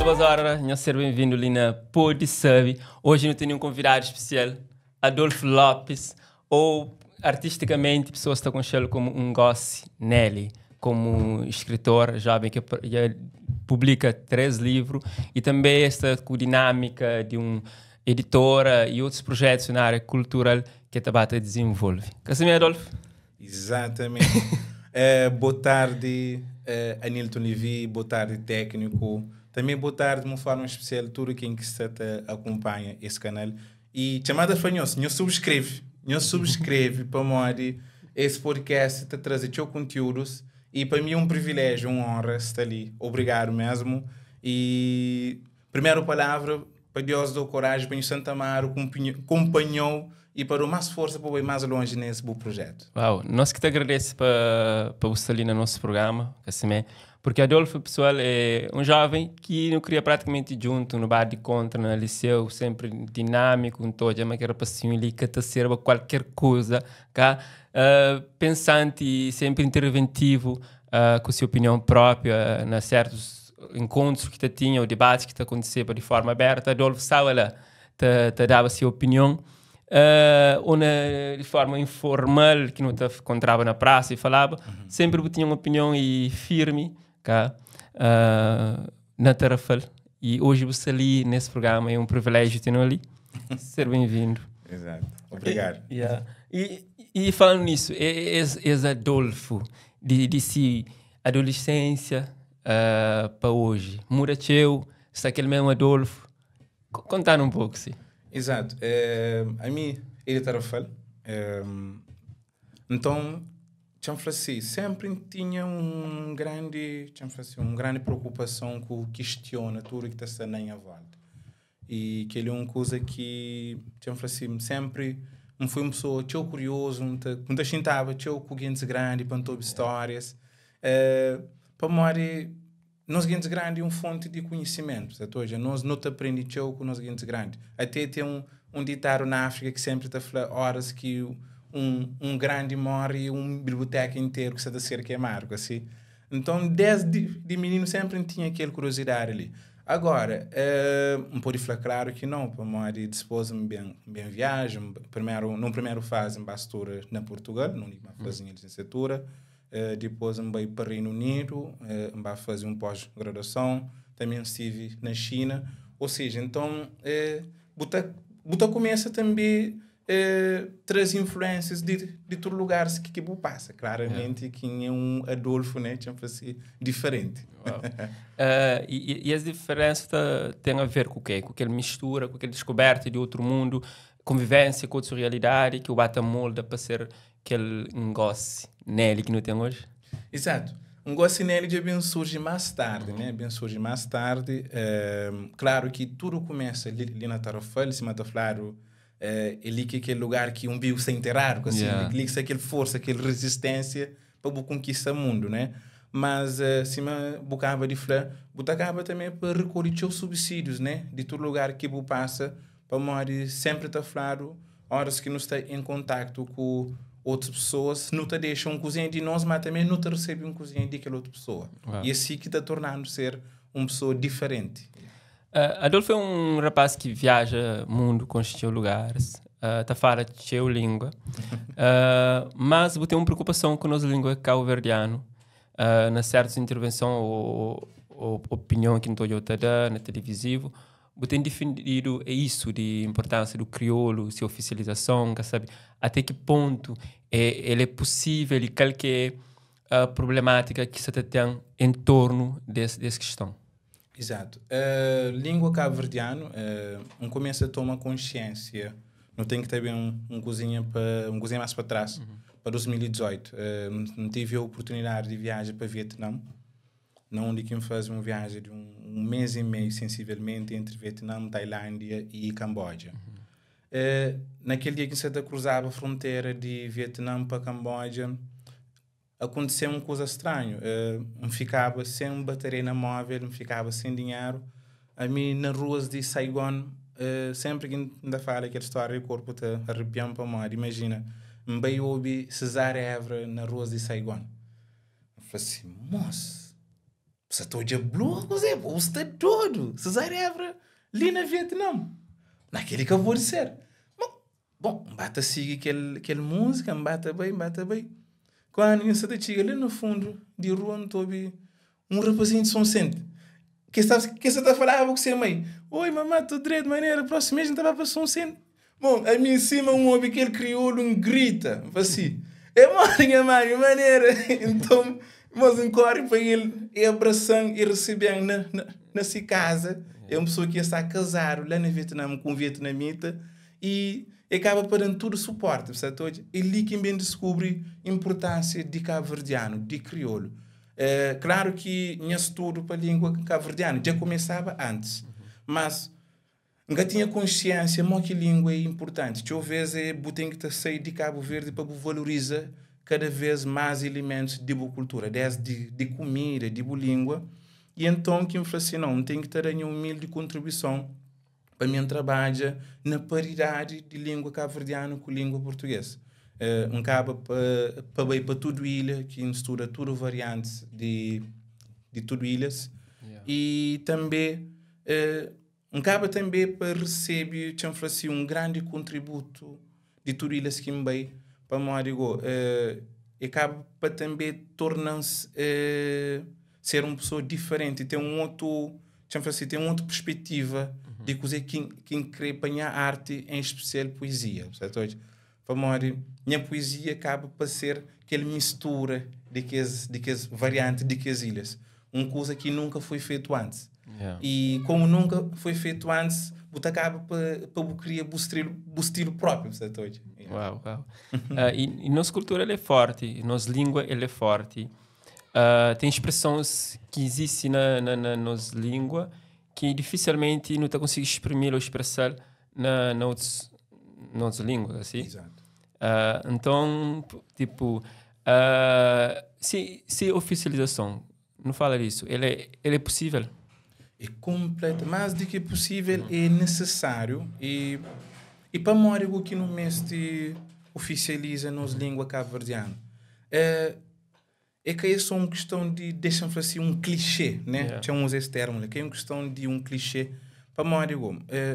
Boas hora, nhos ser bem-vindo ali na Pode Sabe. Hoje não tenho um convidado especial, Adolfo Lopes, ou artisticamente pessoas estão conhecendo como um Ngosi Nelly, como escritor jovem que publica três livros e também esta com dinâmica de uma editora e outros projetos na área cultural que a Tabata desenvolve. Casimiro Adolfo? Exatamente. Boa tarde, Anilton Levi, boa tarde, técnico. Também boa tarde, de uma forma especial, tudo quem que está te acompanha esse canal. E chamada fanhos, nós subscreve para morrer esse podcast te trazer seus conteúdos e para mim é um privilégio, uma honra estar ali. Obrigado mesmo. E primeira palavra, para Deus dou coragem, para o Santa Amaro acompanhou e para o mais força para ir mais longe nesse bom projeto. Uau, nós que te agradecemos para você ali no nosso programa, assim, porque Adolfo, pessoal, é um jovem que não queria praticamente junto no bar de contra, no liceu, sempre dinâmico, um todo, mas que era passinho ali, que te serva qualquer coisa, cá, pensante e sempre interventivo, com sua opinião própria, na certos encontros que te tinha, ou debates que te aconteciam de forma aberta. Adolfo estava lá, te dava sua opinião, ou de forma informal, que não te encontrava na praça e falava, sempre tinha uma opinião e firme, cá, na Tarrafal. E hoje você ali nesse programa, é um privilégio ter ali. Ser bem-vindo. Exato. Obrigado. E, yeah. E falando nisso, esse Adolfo, de si, adolescência para hoje, muda teu, está aquele mesmo Adolfo? Contar um pouco, sim. Exato. A mim, ele Tarrafal. Então, assim, sempre tinha um grande, assim, uma grande preocupação com o questiona tudo que está na minha volta. E que ele é uma coisa que, assim, sempre não fui uma pessoa tão curioso, não te sentava tão com gente grande para ouvir histórias. Para morrer, nós gente grande é uma fonte de conhecimento, ou seja, nós não te aprendemos com nós gente grande. Até tem um ditado na África que sempre te fala horas que um grande morre e uma biblioteca inteira que está a ser queimado, assim. Então, desde de menino sempre tinha aquela curiosidade ali. Agora, não pode falar claro que não, para morrer depois bem viagem, primeiro, num primeiro fase em bastura na Portugal, não digo fazer licenciatura, depois me para o Reino Unido, uh, fazer um pós-graduação, também estive na China, ou seja, então, buta começa também traz influências de todo lugar que passa. Claramente, quem é um Adolfo, né, tinha assim, diferente. E as diferenças têm a ver com o quê? Com aquela mistura, com aquela descoberta de outro mundo, convivência com outra realidade, que o bata molda para ser aquele negócio nele que não tem hoje? Exato. Um negócio nele já bem surge mais tarde, né? Bem surge mais tarde. Claro que tudo começa ali na Tarrafal, se mata claro, ele que é aquele lugar que um bico se enterrar, assim, ali que aquela força, aquela resistência para conquistar o mundo, né? Mas se me bocava de flor, botava também para recolher os subsídios, né? De todo lugar que bu passa, para morrer sempre tá falando, horas que não está em contato com outras pessoas, não te deixa um cozinha de nós, mas também não te recebe um cozinha de aquela outra pessoa. E assim que está tornando ser uma pessoa diferente. Adolfo é um rapaz que viaja mundo, conhece lugares, tá fala teu língua, mas tem uma preocupação com a nossa língua cabo-verdiano, na certas intervenção ou opinião que não estou a dar na televisivo, tem defendido isso de importância do crioulo, sua oficialização, que sabe até que ponto ele é possível e qual que é a problemática que se tem em torno dessa questão. Exato. Língua cabo-verdiano, um começa a tomar consciência. Não tem que ter bem um cozinha mais para trás, para 2018. Não tive a oportunidade de viagem para Vietnã. Não onde quem faz uma viagem de um mês e meio, sensivelmente, entre Vietnã, Tailândia e Camboja. Naquele dia que você cruzava a fronteira de Vietnã para Camboja, aconteceu uma coisa estranha. Eu ficava sem bateria na móvel, eu ficava sem dinheiro. A mim, nas ruas de Saigon, sempre que ainda fala aquela história, o corpo está arrepiando para morrer. Imagina, me veio ouvir Cesar Évora nas ruas de Saigon. Eu falei assim, moço, Sa ta odja blua kuzê? Bu sta dodu! Cesária Évora li na Vietnam. Na kel-li ka pode ser. Bon, bon, N ba ta sigi kel, kel múzika, N ba ta bai, N ba ta bai. Kandu N sa ta txiga li na fundu di rua, N ta obi un rapazinhu di Sonsente ki sta, ki sa ta falaba ku se mai, Oi mamá, tudu dretu, manera, prósimu mês N ta ba pa Sonsente. Bon, ami sima N obi kel kriolu, N grita, N fla si, É modi nha mami, manera! Nton, mos N kóre pa el, e abrasa-m, e resebe-m na, na, na si kaza. É un pesoa ki sta kazadu la na Vietnam ku un vietnamita i e kaba pa da-m tudu suporti. Bu sa ta odja? É li ki N ben diskubri inpurtánsia di kabuverdianu, di kriolu. É klaru ki nha studu pa língua kabuverdianu dja kumesaba antis, mas N ka tinha konsiensia mo ki lingua é inpurtanti. Txeu vez é bu ten ki ta sai di Kabu Verdi pa bu valoriza kada vez más ilimentus di bu kultura, desdi di kumida, di bu lingua. I enton ki N fla si, nau, N ten ki ta da nha umildi kontribuison pa mi N trabadja na paridadi di lingua kabuverdianu ku lingua purtugês. N kaba pa pa bai pa tudu ilha ki N studa tudu variantis di di tudu ilhas i tanbe N kaba tanbe pa resebe, txa-m fla si, un grandi kontributu di tudu ilhas ki N bai, pamodi go e kaba pa tanbe torna-m ser un pesoa diferenti, ten un otu, txa-m fla si, ten un otu perspetiva di kuze ki N kre pa nha arti, en spesial puezia, bu sa ta odja? Pamodi nha puezia kaba pa ser kel mistura di kes di kes varianti di kes ilhas, un kuza ki nunka foi fetu antis. I komu nunka foi fetu antis, bu ta kaba pa pa bu kria bu strilu bu stilu propriu, bu sa ta odja. Uau, uau. I nos kultura el é forti, nos lingua el é forti. Ten spresons ki izisti na na na nos lingua ki difisilmenti nu ta konsigi sprimi-l ô spresa-l na na otus na otus línguas asi. Exato. Nton, tipo, si si ofisializason, nu fala disso, el é el é pusível? É konplet, más di ki pusível, é nesesáriu i i pamodi ku ki nu meste ofisializa nos língua kabuverdianu? É ka é só un kiston di, dexa-m fla si, un klixê, né? Yeah. Txeu uza es termu li. Ka é un kiston di un klixê. Pamodi go,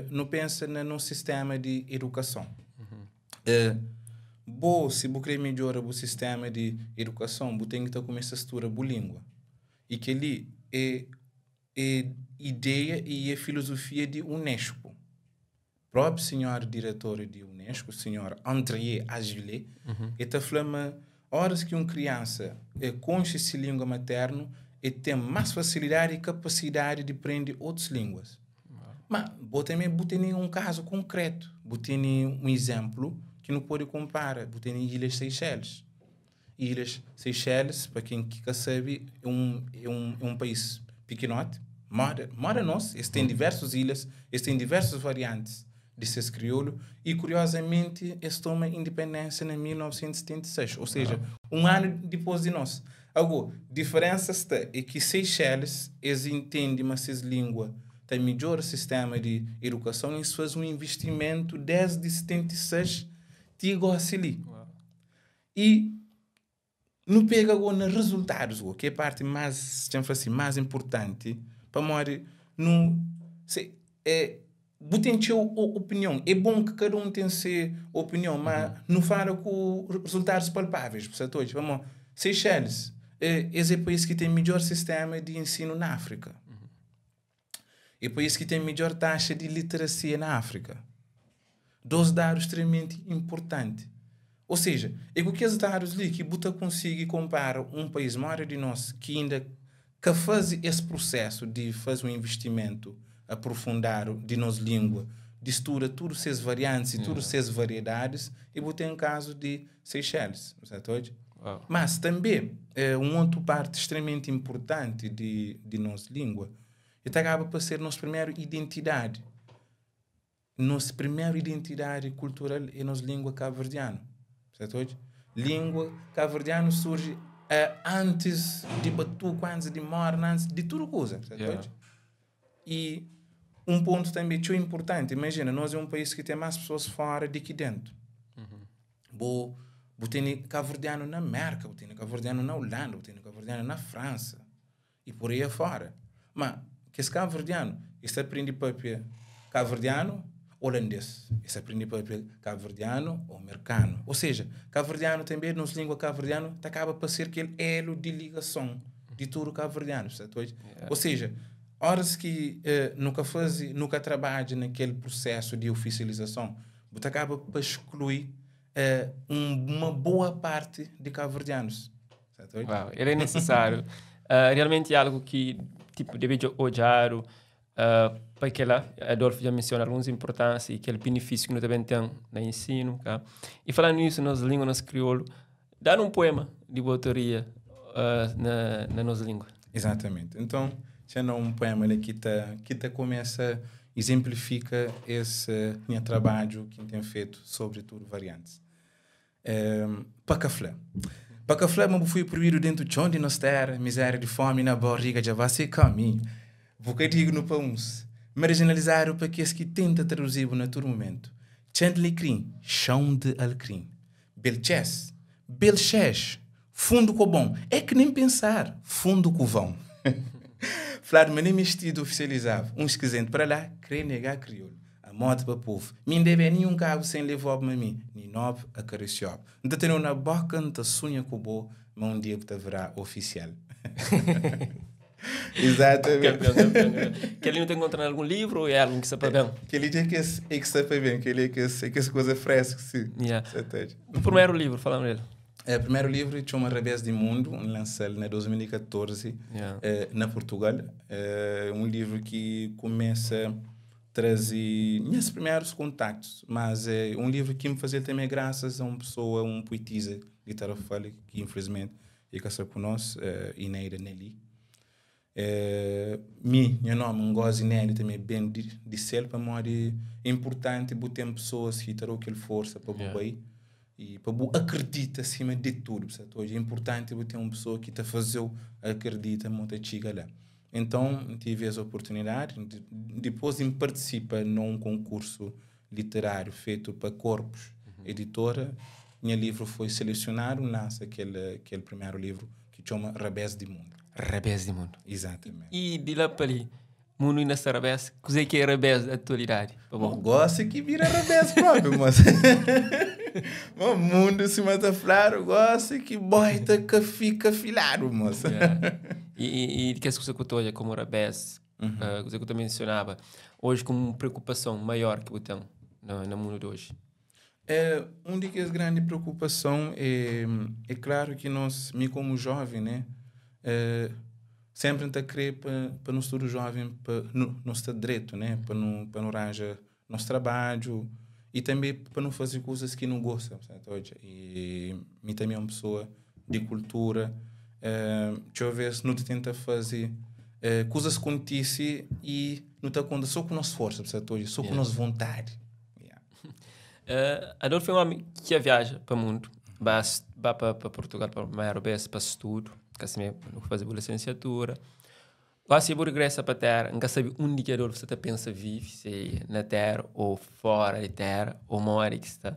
nu pensa na nos sistéma di edukason. Bo, si bu krê midjora bu sistéma di edukason, bu ten ki ta kumesa studa bu língua. I kel-li é é ideia i é filozofia di UNESCO. Própi sinhor diretor di UNESCO, sinhor André Azoulay, el ta fla ma óras ki un kriansa konxe se língua matérnu, el ten más fasilidadi i kapasidadi di prende otus línguas. Má, bo tanbê bu tene un kazu konkrétu, bu tene un izénplu ki nu pode konpara, bu tene Ilhas Seychelles. Ilhas Seychelles, pa ken ki ka sabe, é un, é un, é un país pikinoti, moda, moda nos, es ten diversus ilhas, es ten diversus variantis di ses kriolu y kuriozamenti es toma indipendénsia na 1976, ou seja, un anu dipôs di nos. Ago, diferénsa sta é ki Seychelles es intende ma ses língua ta midjora sistéma di edukason, es faze un investimentu desdi 76 ti gósi li. I nu pega go na rezultadus go, ki é parti más, txeu fla si, más inpurtanti, pamodi nu se é bu ten txeu opinion, é bon ki kada un ten se opinion, ma nu fala ku rezultadus palpáveis, bu sa ta odja, pamodi Seychelles es é país ki ten midjor sistéma di ensinu na Áfrika, é país ki ten midjor taxa di literasia na Áfrika. Dos dadus strementi inpurtanti. Ou seja, é ku kes dadus li ki bu ta konsigi konpara un país moda di nos ki inda ka faze es prusesu di faze un investimentu aprofundadu di nos lingua, di studa tudu ses variantis i tudu ses variedadis, i bu ten kazu di Seychelles, bu sa ta odja? Mas tanbe, un otu parti strementi inpurtanti di nos lingua, e ta kaba pa ser nos primeru identidadi. Nos primeru identidadi kultural é nos língua kabuverdianu, sertu odja? Língua kabuverdianu surji antis di batuku, antis di morna, antis di tudu kuza, sertu odja? I un pontu tanbe txeu inpurtanti, imajina, nos é un país ki ten más pesoas fora di ki dentu. Bu bu tene kabuverdianu na Merka, bu tene kabuverdianu na Ulanda, bu tene kabuverdianu na Fransa. E por aí afora. Ma kes kabuverdianu, es ta prende papia kabuverdianu, holandês. Es ta prende papia kabuverdianu ou merkanu. Ou seja, kabuverdianu tanbe, nos língua kabuverdianu ta kaba pa ser kel elu di ligason di tudu kabuverdianu. Sa ta odja? Ou seja, oras ki nu ka faze, nu ka trabadja na kel prusesu di ofisializason, bu ta kaba pa sklui uma boa parte di kabuverdianus. Sa ta odja? Uau, el é nisisáriu. Realmenti é algu ki tipo debe odjadu pa kila. Adolfo dja mensiona alguns inpurtánsia i kel binifísiu ki nu ta ben ten na ensinu, ka? I falandu nisu, nos língua, nos kriolu, da-nu un poema di bu autoria na nos língua. Exatamente. Então, txeu na un poema li ki ta ki ta kumesa izenplifika es nha trabadju ki N ten fetu sobri tudu variantis. Pa ka fla. Pa ka fla ma bu fui proibidu dentu txon di nos tera, mizeria di fomi na bariga dja ba se kaminhu. Bu ka dignu pa uns, marjinalizadu pa kes ki tenta traduzi-bu na tudu mumentu. Txandlikrin, xon di alkrin. Beltxes, belxex, fundu kobon, é ki nen pensar, fundu ku vão. Fladu ma nen mestidu ofisializava, uns kizente pra lá, kre negá kriolu. A morte pa povu. Mi N debe ninhun kabu sen levob ma mi, ni nob akarisiób. N ta teneu na boka, N ta sunha ku bo, ma un dia bu ta virá ofisial. Exatamente. Kampion, kampion, kampion. Kel-li nu ta enkontra na algun livru ou é algun ki sta pa ben? Kel-li dja kes é ki sta pa ben, kel-li é kes é kes kuza fresku si. Yeah. Sa ta odja. Bu primeru livru, fala-m del. É, primeru livru txoma Rabés di Mundu, N lansa-l na 2014 Yeah. na Purtugal. É un livru ki kumesa traze nhas primeiros contactos, mas é um livro que me fazia também graças a uma pessoa, um poetisa de Tarrafal, que infelizmente e ka sta ku nós, Ineida Nelly. Mi, nha nome Ngozi Nelly também bem de sel, pamodi é importante bu ten pessoas ki ta dau kel força pa bu bai e pa bu acredita acima de tudo, bu sa ta odja, é importante bu ten un pessoa ki ta fazeu acredita ma bu ta txiga la. Então, N tive es oportunidade, dipôs di N partisipa na un konkursu literáriu fetu pa Corpus Editora, nha livru foi selesionadu, N lansa kel kel primeru livru ki txoma Rabés di Mundu. Rabés di Mundu. Izatamenti. I di la pa li, mundu inda sta rabés? Kuzê ki é rabés di atualidadi pa bo? Bom, gosi ki bira rabés propi, mos. Bom, mundu sima ta fladu, gosi ki boita ka fika filadu, mos. Yeah. I, i, i kes kusa ku ta odja komu rabés, kusa ku ta mensionaba oji komu preokupason maior ki bu ten na, na mundu di oji? É, un di kes grandi preokupason é, é klaru ki nos, mi komu joven, né, é, senpri N ta kre pa, pa nos tudu joven pa nu, nu sta dretu, né, pa nu, pa nu ranja nos trabadju i tanbe pa nu faze kuzas ki nu gosta, sa ta odja. I mi tanbe é un pesoa di kultura, txeu ves nu ta tenta faze kuzas kontise i nu ta konta so ku nos forsa, sa ta odja, so ku nos vontadi. Adolfo é un omi ki viaja pa mundu, ba ba pa Portugal pa primeru bes pa studu, ka simé nu faze bu lisensiatura. Gosi bu regresa pa tera, N ka sabe undi ki Adolfo sa ta pensa vive, si é na tera ou fora di tera, ou modi ki sta.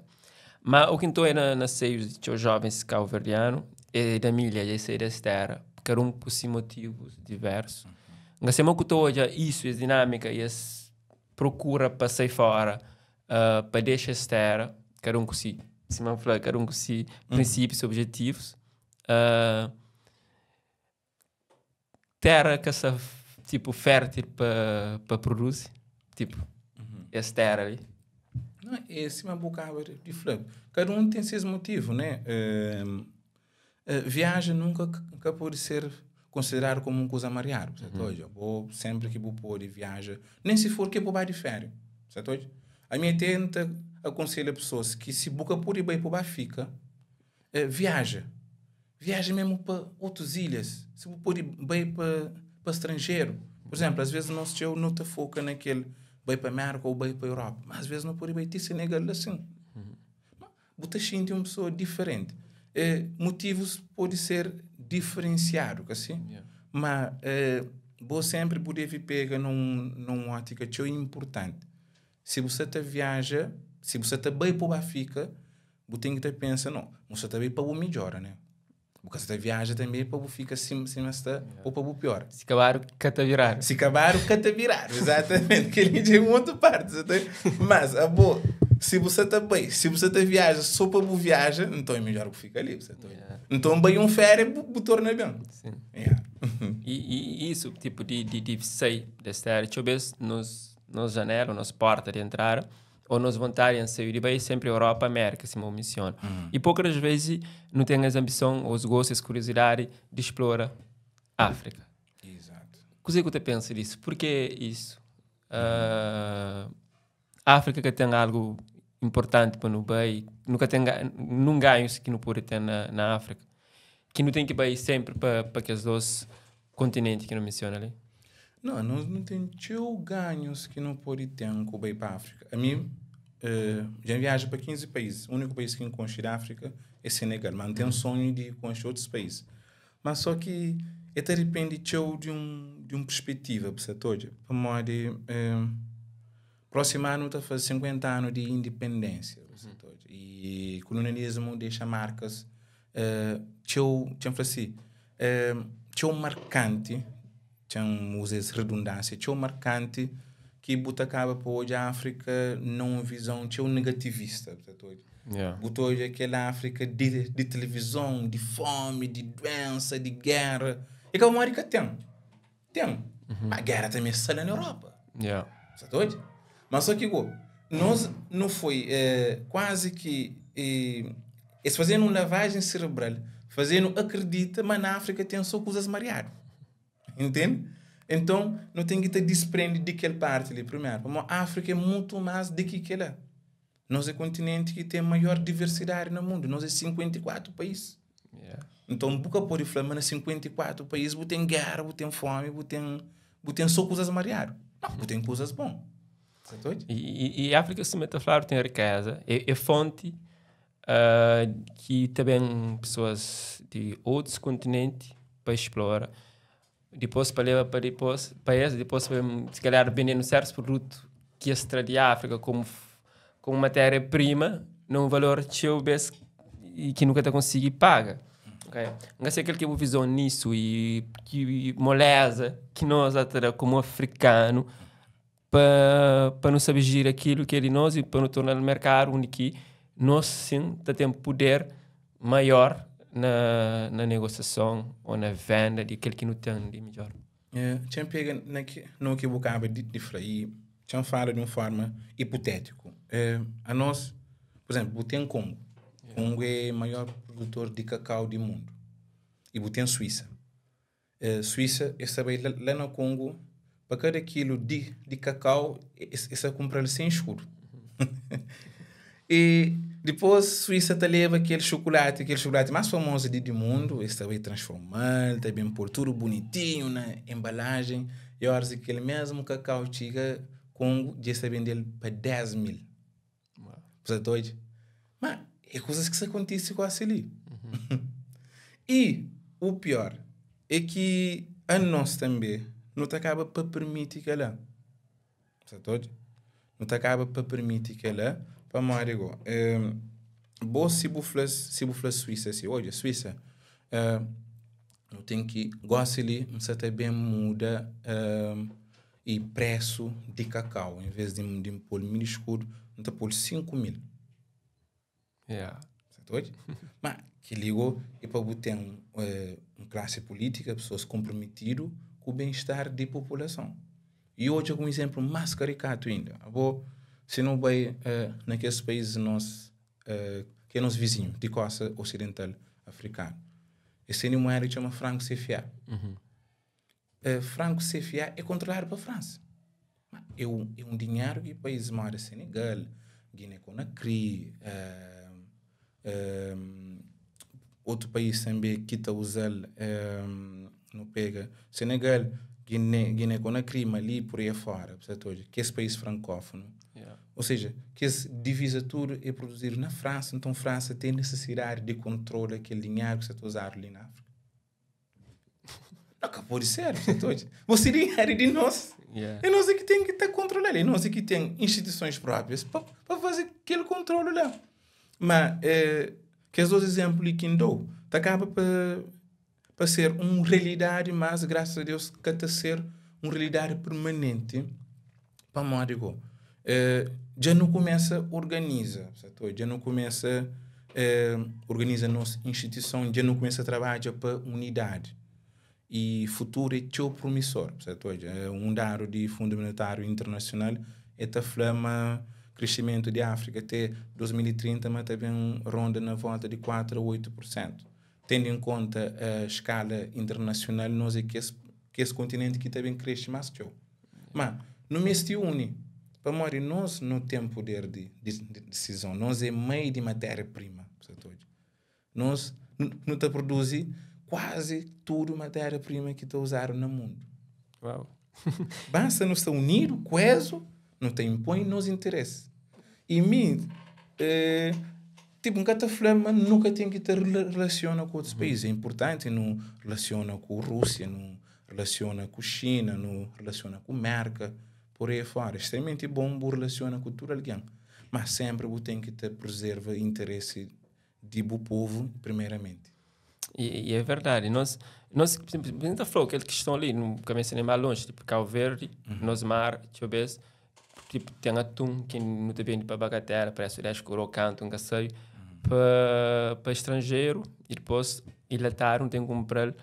Ma o ki N ta oia na seius di txeu jovens kauverdianu é da milha dja sai des tera, kada un ku si motivus diversu. N ka sabe mo ku ta odja isu, es dinamika i es prokura pa sai fora, pa dexa es tera, kada un ku si, sima N fla, kada un ku si prinsipius, si objetivus. Tera ka sta tipo fértil pa pa produzi, tipo es tera li. Não, é sima bu kaba di fla, kada un ten ses motivu, né? Viaja nunka ka pode ser konsideradu komu un kuza mariadu, sa ta odja? Bo senpri ki bu pode viaja, nen si for ke bu ba di féria, sa ta odja? Ami ate N ta akonselha pesoas ki si bu ka pode bai pa bu ba fika, viaja. Viaja mesmu pa otus ilhas, si bu pode bai pa pa stranjeru. Pur izénplu, asvês nos txeu nu ta foka na kel bai pa Mérka ô bai pa Europa, má asvês nu pode bai ti Senegal asin. Má bu ta xinti un pesoa diferenti. Motivus pode ser diferensiadu, ka si? Má bo sénpri bu debe pega na un na un ótika txeu inpurtanti. Si bu sta ta viaja, si bu sta ta bai pa bu ba fika, Bu ten ki ta pensa, no, bu sa ta bai pa bu midjora, ne? Bu ka sa ta viaja tanbe pa bu fika sim, sima sta ou pa bu piora. Si kabadu ka ta viradu. Si kabadu ka ta viradu, exatamente. Kel-li dja é un otu parti. Sa ta... Mas, abo, si bu sa ta bai, si bu sa ta viaja só pa bu viaja, nton é midjor bu fika li. Bu sa ta... Yeah. Nton bai un féria bu, bu torna ben. Sim. Yeah. E, e isso, tipo, di, di, di sai des terra, txeu bes nos, nos janela, nos porta di entrada, ou nos vontadi em sair di bai sempre Europa, América, sima bu menciona. E poucas vezes nu ten es ambição, ou es gosto, es curiosidade di explora África. Exato. Kuzê ku ta pensa disso? Porquê isso? Uh, África ka ten algo importante pa nu bai, nu ka ten nun ganhos ki nu pode ten na, na África, ki nu ten ki bai sempre pa, pa kes dos continente ki nu menciona ali. Não, nós não tem txeu ganhos que não pode ter com bai para África. A mim, já viajo para 15 países. O único país que eu conheço da África é Senegal. Mas não tenho sonho de conhecer outros países. Mas só que é de depende txeu de um perspectiva, você toda. Para próximo ano está fazendo 50 anos de independência, você toda. E colonialismo deixa marcas txeu, txeu assim, txeu marcante, txeu usa essa redundância, txeu marcante que buta acaba por hoje a África numa visão txeu negativista, você toda. Botou hoje aquela África de televisão, de fome, de doença, de guerra. E que a América tem. Tem. Mas a guerra também está lá na Europa. Você doido? Mas só que, go, nós não foi quase que eles fazendo uma lavagem cerebral, fazendo acredita, mas na África tem só coisas mariadas. Entende? Então, não tem que te desprender daquela parte ali primeiro. Porque a África é muito mais do que aquela. Nós é continente que tem maior diversidade no mundo. Nós é 54 países. Então, nunca pode falar, mas na 54 países, você tem guerra, você tem fome, você tem só coisas mariadas. Não, você tem coisas boas. Você doido? E África, se me falar, tem riqueza. É fonte que também pessoas de outros continentes para explorar. Depois para levar para depois, para esse, depois para, se calhar vendendo certos produtos que extra de África como matéria-prima num valor txeu bes e que nunca te consegui paga. Ok? Não sei aquele que eu visão nisso e que moleza que nós até como africano para não saber gerir aquilo que é de nós e para não tornar o mercado onde que nós sim tá tem poder maior na negociação ou na venda de aquilo que não tem de melhor. É, tinha pega na que no que bocava de falar e tinha fala de uma forma hipotético. É, a nós, por exemplo, tem Congo. Congo é o maior produtor de cacau do mundo. E tem Suíça. É, Suíça, essa vai lá no Congo, para cada quilo de cacau, essa compra sem escuro. E depois Suíça te leva aquele chocolate mais famoso do mundo, esse também transformando, também pôr tudo bonitinho na embalagem. E horas aquele mesmo cacau chega Congo, já está vendendo para 10 mil. Você doido? Mas é coisas que se acontece quase ali. E o pior é que a nós também não te acaba para permitir que ela. Você doido? Não te acaba para permitir que ela. Para morrer igual. Bom, se você se Suíça, se olha, Suíça, não tem que gosta ali, você também muda e preço de cacau, em vez de pôr 1.000 escudo, não te pôr 5.000. Você doido? Mas que ligou e para botar um classe política, pessoas comprometidas com o bem-estar da população. E hoje, um exemplo mais caricato ainda. Vou, se não vai naqueles países nós, que é nosso vizinho, de costa ocidental africano. Esse é uma área que chama franco CFA. Franco CFA é controlado pela França. Mas é um dinheiro que países mora Senegal, Guiné-Conakry, outro país também que está usando, não pega, Senegal, Guiné-Conakry, Mali, por aí fora, que é esse país francófono. Ou seja, que esse divisa tudo é produzido na França, então a França tem necessidade de controle aquele dinheiro que você está usando ali na África. Não, pode ser, você Você dinheiro é de nós. É nós que tem que estar controlando, é nós que tem instituições próprias para fazer aquele controle lá. Mas, que os dois exemplos que dou, Ta kaba pa ser un realidadi, mas grasas a Deus ka ta ser un realidadi permanenti. Pamodi go? Dja nu kumesa organiza, dja nu kumesa organiza nos instituison, dja nu kumesa trabadja pa unidadi. I futuru é txeu promissor. Un dadu di Fundu Monetáriu Internasional e ta fla ma krisimentu di Áfrika te 2030 ma ta ben ronda na volta di 4 a 8 pur sentu. Tendo en konta skala internasional, nos é kes kontinenti ki ta ben krese más txeu. Ma nu meste uni, pamodi nos nu ten poder di disizon, nos é mai di matéria-prima. Nos nu ta produzi kuazi tudu matéria-prima ki ta uzadu na mundu. Basta nu sta unidu, koezu, nu ta inpoi nos interesi. I mi, tipo, N ka ta fla ma nu ka ten ki ta relasiona ku otus país. É inpurtanti nu relasiona ku Rúsia, nu relasiona ku Xina, nu relasiona ku Merka, por aí fora. É extrementi bon bu relasiona ku tudu algen, ma senpri bu ten ki ta prezerva interesi di bu povu primeramenti. E é verdade. Nós, por exemplo, a gente falou aquela questão ali, não começa nem mais longe, tipo Cabo Verde, nos mar, deixa eu ver, tipo, tem atum que não te vende para Bagatela, preço 10 coroa, canto, um sei, para estrangeiro, e depois enlatado, tem que comprar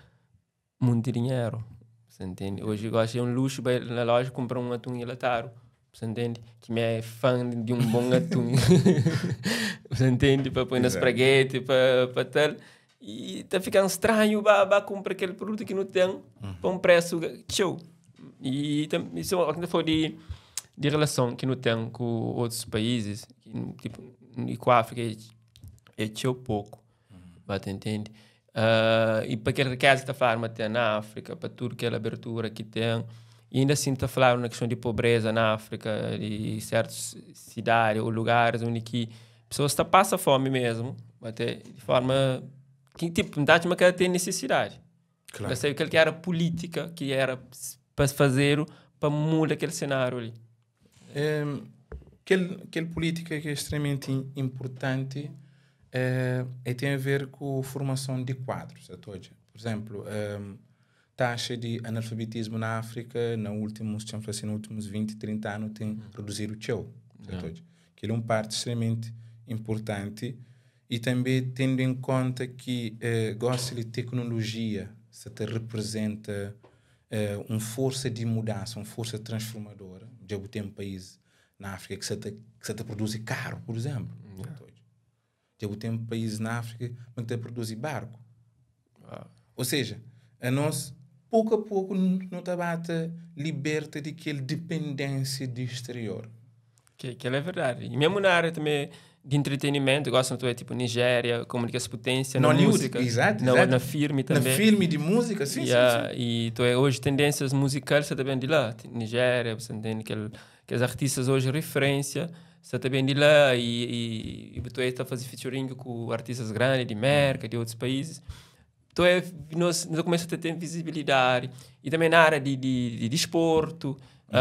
muito dinheiro. Você entende? Hoje eu acho que é um luxo ir na loja comprar um atum enlatado. Você entende? Que me é fã de um bom atum. Você entende? Para pôr na espaguete, para tal. E tá ficando estranho ba comprar aquele produto que não tem para um preço show. E isso é o que foi de relação que não tem com outros países, que, tipo, e com a África é tchau pouco. Você entende? E para aquele riqueza que está falando tem na África, para tudo aquela abertura que tem, e ainda assim está falando na questão de pobreza na África, de certas cidades ou lugares onde que pessoas está passa fome mesmo, até de forma que tipo, não dá uma que tem necessidade. Eu sei que era política que era para fazer para mudar aquele cenário ali. Aquele política que é extremamente importante e tem a ver com formação de quadros. Por exemplo, taxa de analfabetismo na África, na últimos, assim, nos últimos 20, 30 anos, tem reduzido o txeu. Que é uma parte extremamente importante e também tendo em conta que gosta de tecnologia, se te representa uma força de mudança, uma força transformadora. Já tem um país na África que se te produz carro, por exemplo. Já tem um país na África que te produz barco. Ou seja, a nós, pouco a pouco, não está liberta de aquela dependência do exterior. Que é verdade. E mesmo na área também de entretenimento, gosto de tipo Nigéria, como que as potência na música, exato. Na filme também. Na filme de música, sim. E então, hoje tendências musicais você também de lá, Nigéria, você entende que os artistas hoje referência, você também de lá e tu está fazendo featuring com artistas grandes de América, de outros países. Então é, nós começamos a ter visibilidade e também na área de desporto,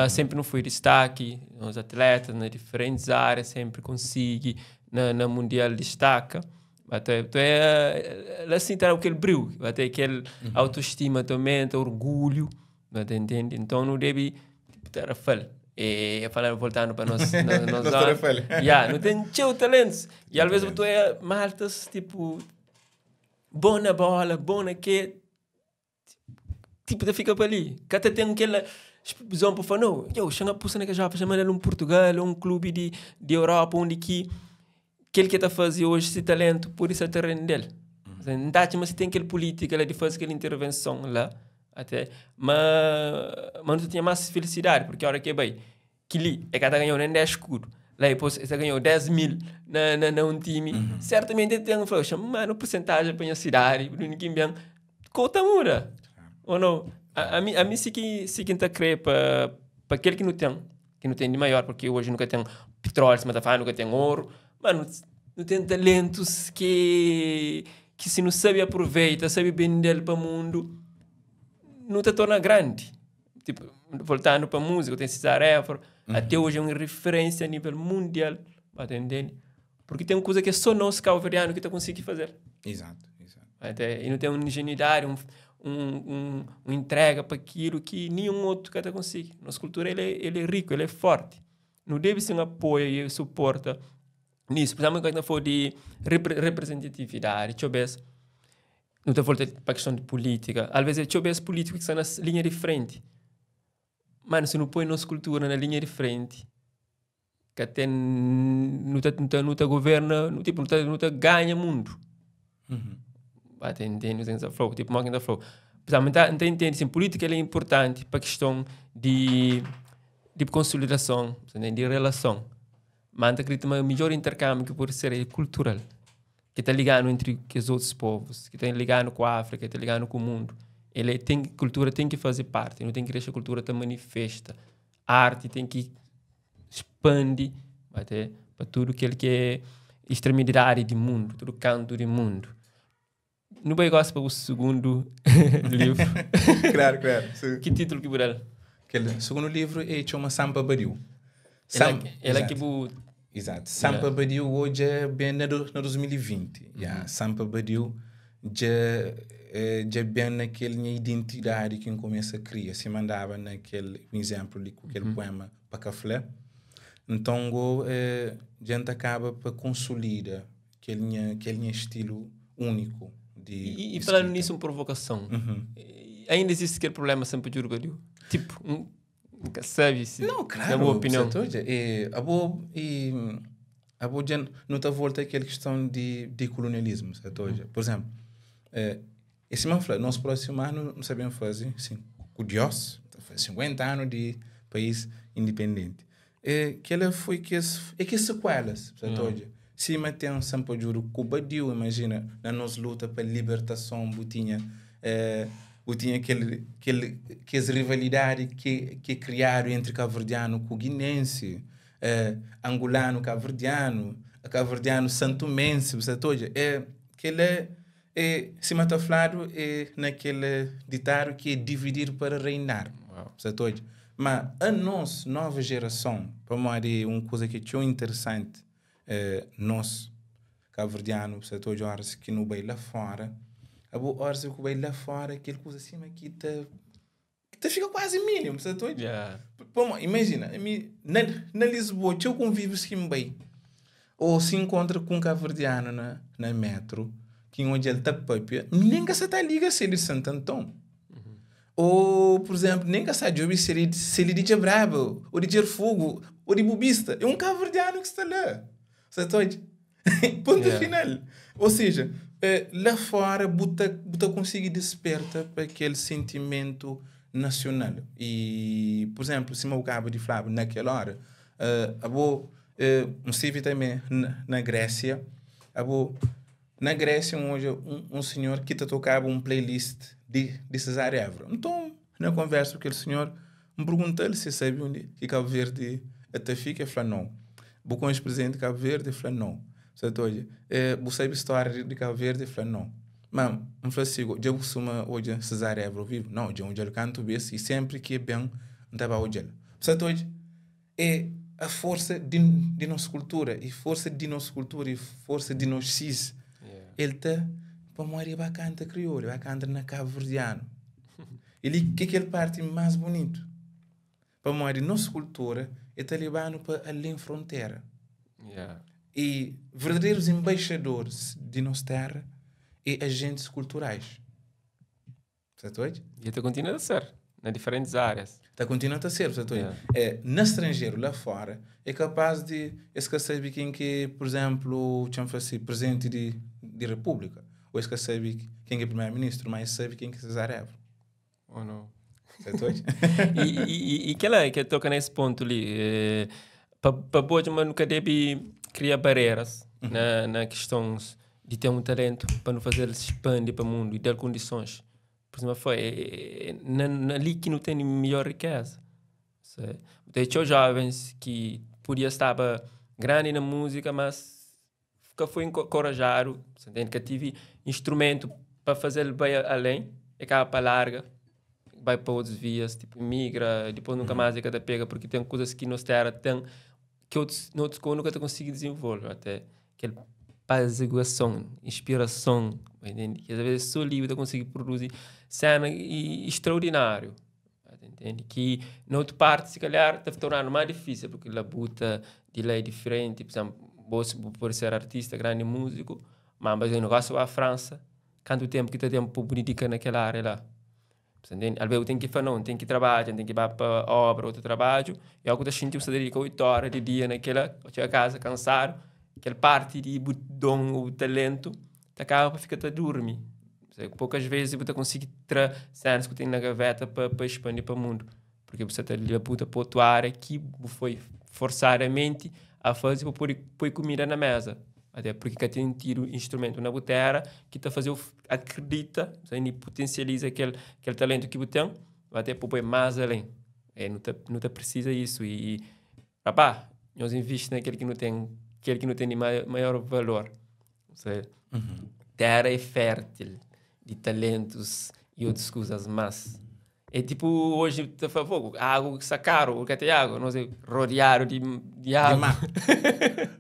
sempre não foi destaque, os atletas nas diferentes áreas sempre conseguem, na Mundial destaca. Até, então é, assim tá aquele brilho, até aquele autoestima também, orgulho, entende? Então não deve tipo, ter a fala. E falando, voltando para nós, nós, yeah, não tem txeu talentos. E às vezes tu é maltas, tipo, bom na bola, bom na quê, tipo, fica para ali. Cada tem aquela visão para falar, não, eu chega a na que já chama ele um Portugal, um clube de Europa, onde que aquele que está fazendo hoje esse talento, por isso é terreno dele. Não tá, mas tem aquele política lá de fazer aquela intervenção lá, até, mas não tinha mais felicidade, porque a hora que bem, que ali é que ganhou nem 10 escudo, lá depois você ganhou 10 mil na um time, certamente tem um falou, mano, porcentagem para a cidade, ninguém bem, conta muda, ou não? A mim se que tá crer para aquele que não tem de maior, porque hoje nunca tem petróleo, se mata nunca tem ouro, mano, não tem talentos que se não sabe aproveita, sabe vender para o mundo, não te torna grande. Tipo, voltando para a música, tem Cesar Évora, até hoje é uma referência a nível mundial, entende? Porque tem uma coisa que é só nós cabo-verdiano que está conseguindo fazer. Exato, exato. Até, e nu ten un ingenuidade, un entrega pa aquilo que nenhum outro ka ta consegui. Nossa cultura ele é rico, ele é forte. Nu debe sim apoia e suporta nisso. Por exemplo, quando for de representatividade, deixa eu ver, não te volta para a questão de política. Às vezes, deixa eu ver políticos que estão na linha de frente. Mano, se não põe nossa cultura na linha de frente, que até não te governa, no, tipo, não te ganha mundo. Até entende o que falou, tipo, como falou. Por exemplo, então entende, assim, política ela é importante para a questão de consolidação, de relação. Mas acredito que o melhor intercâmbio que pode ser é cultural, que está ligado entre os outros povos, que está ligado com a África, que está ligado com o mundo. Ele tem, cultura tem que fazer parte, não tem que deixar a cultura te manifesta. A arte tem que expande até para tudo aquilo que é extremidade do mundo, todo canto do mundo. Não vai gostar para o segundo livro. Claro. Sim. Que título que por Aquele segundo livro é chama Sampa Badiu. Ela que bu. Exato. Sampa Badiu hoje é bem na 2020. Yeah. Sampa Badiu já bem naquele minha identidade que eu começo a criar. Se mandava naquele exemplo ali com aquele poema para café. Então, go, a gente acaba para consolidar aquele minha estilo único de E falando nisso, uma provocação. Ainda existe aquele problema sempre de Badiu? Tipo, nunca sabe se. Não, claro. Na boa opinião. E, a boa, e, a boa gente não está volta àquela questão de colonialismo, certo? Por exemplo, esse man fala, nosso próximo ano não sabemos fazer, sim, com Deus, 50 anos de país independente. É, que ela foi que as, é que sequelas, certo? Se tem um sampo juro com Badiu, imagina, na nossa luta pela libertação, tinha aquele que as rivalidade que criaram entre cabo-verdiano com guinense, angolano cabo-verdiano, cabo-verdiano santomense, você é que ele é se mata falado é naquele ditado que é dividir para reinar. Você Mas a nossa nova geração, para mim, uma coisa que é interessante, nós, cabo-verdiano, você horas que não vai lá fora, a boa horas que vai lá fora, aquele coisa assim que tá fica quase mínimo, você Pô, imagina, na Lisboa, eu convivo que me bem. Ou se encontra com um cabo-verdiano na metro, que onde ele está papia, nem que você tá liga se ele de Santo Antão. Ou, por exemplo, nem que sabe se ele de Brabo, ou de Fogo, ou de Bubista. É um cabo-verdiano que está lá. Você tá Ponto final. Ou seja, lá fora, buta conseguir desperta para aquele sentimento nacional. E, por exemplo, se eu acabo de falar naquela hora, um estive também na Grécia, na Grécia um senhor que te tocava um playlist de Cesária Évora. Então, na conversa com aquele senhor, me perguntou-lhe se sabe onde que Cabo Verde até fica, ele falou não. Vou com o presidente de Cabo Verde, ele falou não. Certo, hoje, você sabe a história de Cabo Verde? Ele falou não. Mas, me falou assim, já costuma hoje Cesária Évora vivo? Não, já onde ele canto e sempre que é bem, não estava hoje. Certo, hoje, é a força de nossa cultura, e força de nossa cultura, e força de nós cis. Ele está para morrer, vai cantar crioulo, vai cantar na Cabo Verdeano. Ele que é aquele parte mais bonito. Para morrer nossa cultura, ele está levando para além fronteira. E verdadeiros embaixadores de nossa terra e agentes culturais. Certo hoje? E está continuando a ser, em diferentes áreas. Está continuando a ser, certo? É, no estrangeiro, lá fora, é capaz de esquecer quem que, por exemplo, chama assim, presidente de república, ou esquecer quem é primeiro-ministro, mas sabe quem que é Cesária Évora. Ou não? Certo hoje? E que ela que toca nesse ponto ali, para boa, mas nunca deve criar barreiras na questões de ter um talento para não fazer ele se expandir para o mundo e dar condições. Por exemplo, foi ali que não tem melhor riqueza. Tem jovens que podia estar grande na música, mas nunca foi encorajado, você entende? Que tive instrumento para fazer ele bem além, e acaba para larga, vai para outras vias, tipo, migra, depois nunca mais é que te pega, porque tem coisas que nos terra tem que outros, noutros nunca te consegue desenvolver, até aquele Paziguason, inspirason, entende? Ki às vezes só li bu ta konsigi produzi sena extraordinário, entende? Ki na otu parti, se calhar, ta tornando mais difícil, porque labuta di lá é diferente. Por exemplo, bo, se bu pode ser artista, grande músico, mas o negócio a França, quanto tempo que tá tempo para dedicar naquela área lá? Você entende? Às vezes tem que fazer, não, tem que trabalhar, tem que ir para obra, outro trabalho, e algo da gente você dedica 8 horas de dia naquela, chega a casa cansado, aquela parte de dom, o talento, tá acaba para ficar a dormir. Poucas vezes você consegue trazer cenas que tem na gaveta para expandir para o mundo. Porque você está ali a puta para outra área que foi forçadamente a fazer para pôr comida na mesa. Até porque que tem tiro instrumento na botera que está fazer acredita, você potencializa aquele talento que você tem, até para pôr mais além. É, não te precisa isso. E, rapaz, nós investimos naquele que não tem, aquele que não tem de maior valor. Ou seja, terra é fértil de talentos e outras coisas mas é tipo hoje te fala, "Pô, água que está caro, o que tem água, não sei, rodeado de água." De mar.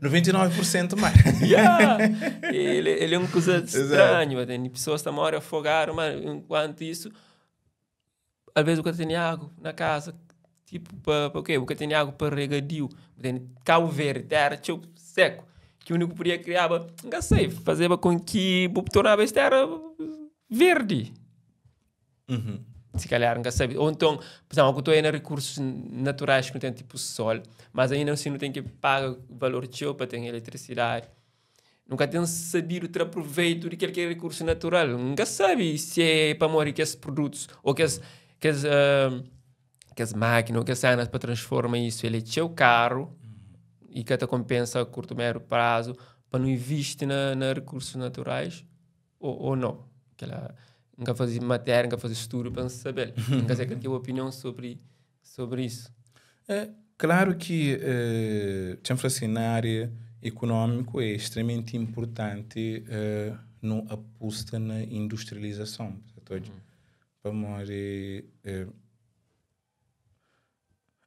99% mar. Yeah. Ele é uma coisa estranha, tem pessoas que estão afogar, mas enquanto isso, às vezes o cara tem água na casa, tipo, para o quê? O cara tem água para regadio, tem Cabo Verde, terra tipo, seco, que o único que podia criar, não sei, fazer com que tornava esta terra verde. Se calhar, nunca sabe. Ou então, por exemplo, eu estou aí recursos naturais que não tem tipo sol, mas ainda assim não tem que pagar valor teu para ter eletricidade. Nunca tem sabido ter proveito de aquele recurso natural. Nunca sabe se é para morrer que esses produtos ou que as máquinas ou que as cenas para transformar isso. Ele é teu caro e que te compensa a curto médio prazo para não investir na recursos naturais ou não. Aquela, nunca fazer matéria, nunca fazer estudo para saber. Nunca sei qual é a opinião sobre isso. É, claro que assim, na área econômica é extremamente importante não aposta na industrialização. Certo? Para morrer,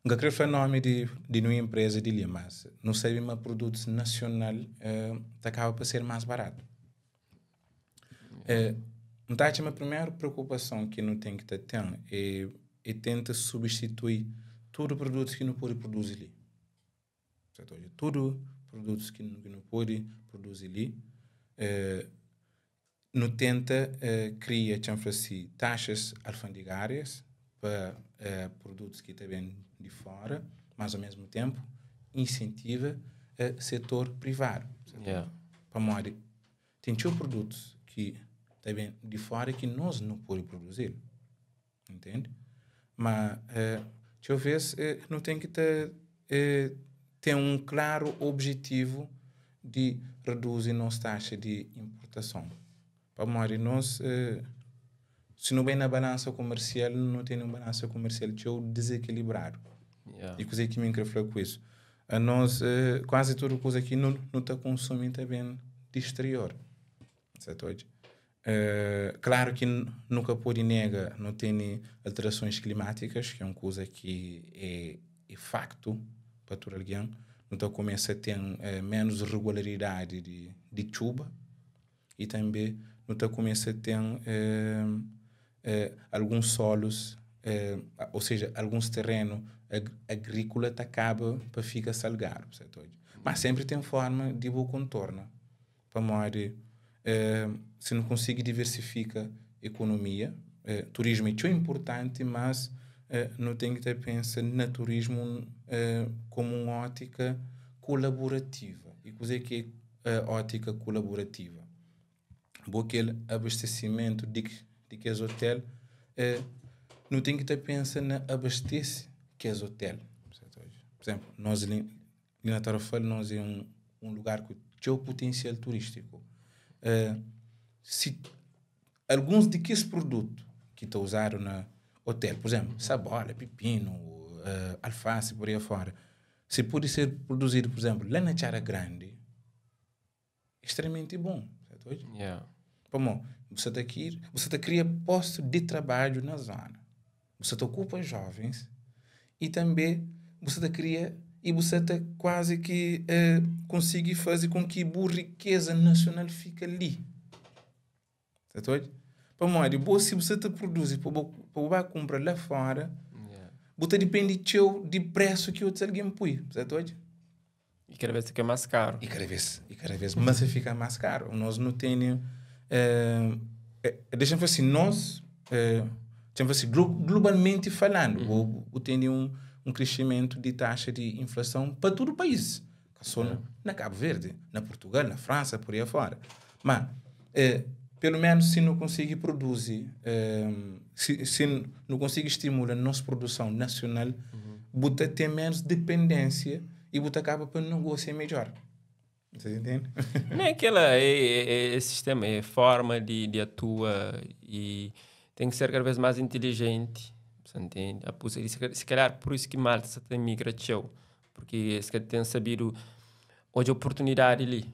não quero falar nome de uma empresa de ali, mas não sei mas produto nacional acaba para ser mais barato. Então, a primeira preocupação que não tem que ter é tenta substituir todo o produto que não pode produzir ali. Certo? Todo produtos que não pode produzir ali, não tenta criar, assim, taxas alfandegárias para produtos que também de fora, mas ao mesmo tempo incentiva o setor privado. Para morrer, tem dois produtos que também de fora que nós não podemos produzir. Entende? Mas, deixa eu ver, não tem que ter um claro objetivo de reduzir nossa taxa de importação. Para morrer, nós, se não bem na balança comercial, não tem uma balança comercial que é desequilibrado. E coisa que me quero com isso. A nós, quase tudo coisa aqui não está consumindo também de exterior. Certo? Claro que nunca pode negar, não tem alterações climáticas, que é uma coisa que é facto para todo alguém. Então começa a ter menos regularidade de chuva e também então começa a ter alguns solos, ou seja, alguns terrenos agrícola acaba para ficar salgado, certo? Mas sempre tem forma de bom contorno. Para morrer, se não consegue diversificar a economia, turismo é tão importante, mas não tem que ter pensa no turismo como uma ótica colaborativa. E coisa que é ótica colaborativa? Bom, aquele abastecimento de que é hotel, não tem que ter pensa na abastece que é hotel. Por exemplo, nós ali na Tarrafal, nós é um lugar com seu potencial turístico. Se alguns de que esse produto que está usado na hotel, por exemplo, sabola, pepino, alface, por aí fora, se pode ser produzido, por exemplo, lá na Tchara Grande, extremamente bom. Certo? Bom, você está aqui, você está cria posto de trabalho na zona. Você tá ocupa jovens e também você tá cria E bu sa ta kuazi ki konsigi faze kon ki bu rikeza nasional fika li. Sa ta odja? Pamodi bo si bu sa ta produzi pa bo pa bu ba kunpra la fora, bu ta dipende txeu di presu ki otus algen pui. Sa ta odja? E kada vez fika más karu. E kada vez, e kada vez mas ta fika más karu. Nos nu tene, dexa-m fla si, nos, dexa-m fla si, globalmenti falandu, bo bu tene un krisimentu di taxa di inflason pa tudu país, ka so na Kabu Verdi, na Purtugal, na Fransa, pur ai afora. Ma, pelu menus si nu konsigi produzi, si nu konsigi stimula nos produson nasional, bu ta ten menus dipendénsia i bu ta kaba pa negosia midjor. Você entende? Não é aquela é sistema, é forma de atua e tem que ser cada vez mais inteligente. Você entende? Se calhar por isso que malta sa ta migra txeu, porque es ka ten sabido odja oportunidade li.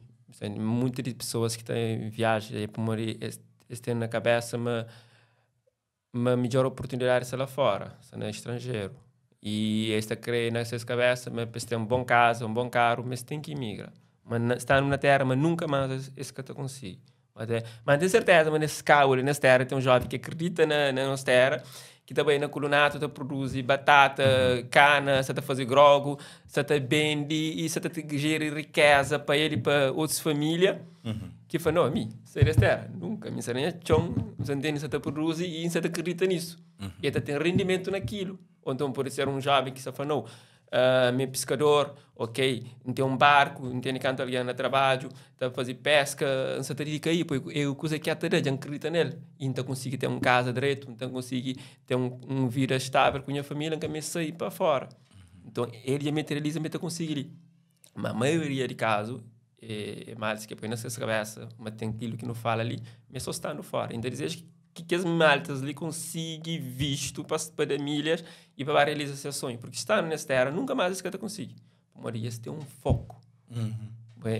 Muitas de pessoas que ta viaja é pamodi es ten na cabeça ma midjor oportunidade sta lá fora, sta na estrangeiro. E es ta kre na ses cabeça ma pa es ten un bon casa, un bon carro, ma es ten ki imigra. Ma stando na terra, ma nunca mais es ka ta konsigi. Mas ten serteza ma nes cabo li, nes terra, ten un jovem ki acredita na nos terra, ki ta bai na colonato, ta produzi batata, cana, sa ta faze grogu, sa ta bendi e sa ta geri rikeza pa el e pa otus familia, ki fla, no, mi sai des terra, nunca, mi sa na nha txon, sa ntende, sa ta produzi e sa ta acredita nisso. E ta ten rendimentu naquilo. Ou então pode ser um jovem ki sa fla, no, mi é piskador, ok, N ten un barku, N tene kantu algen na trabadju, ta faze peska, N sa ta didika aí, poi é kuza ki ta da, dja N kridita nel, i N ta konsigi ten un kaza dretu, N ta konsigi ten un vida stável ku nha família, N ka meste sai pa fora. Nton, el dja materializa ma el ta konsigi li. Ma maioria di kazu é malis ki poi na ses kabesa ma ten kilu ki nu fala li, ma é so standu fora. N ta dizeja ki kes maltas li konsigi vistu pa da milhas i pa ba realiza ses sonhu, porque standu nes tera nunka mas es ka ta konsigi, pamodi es ten un foku.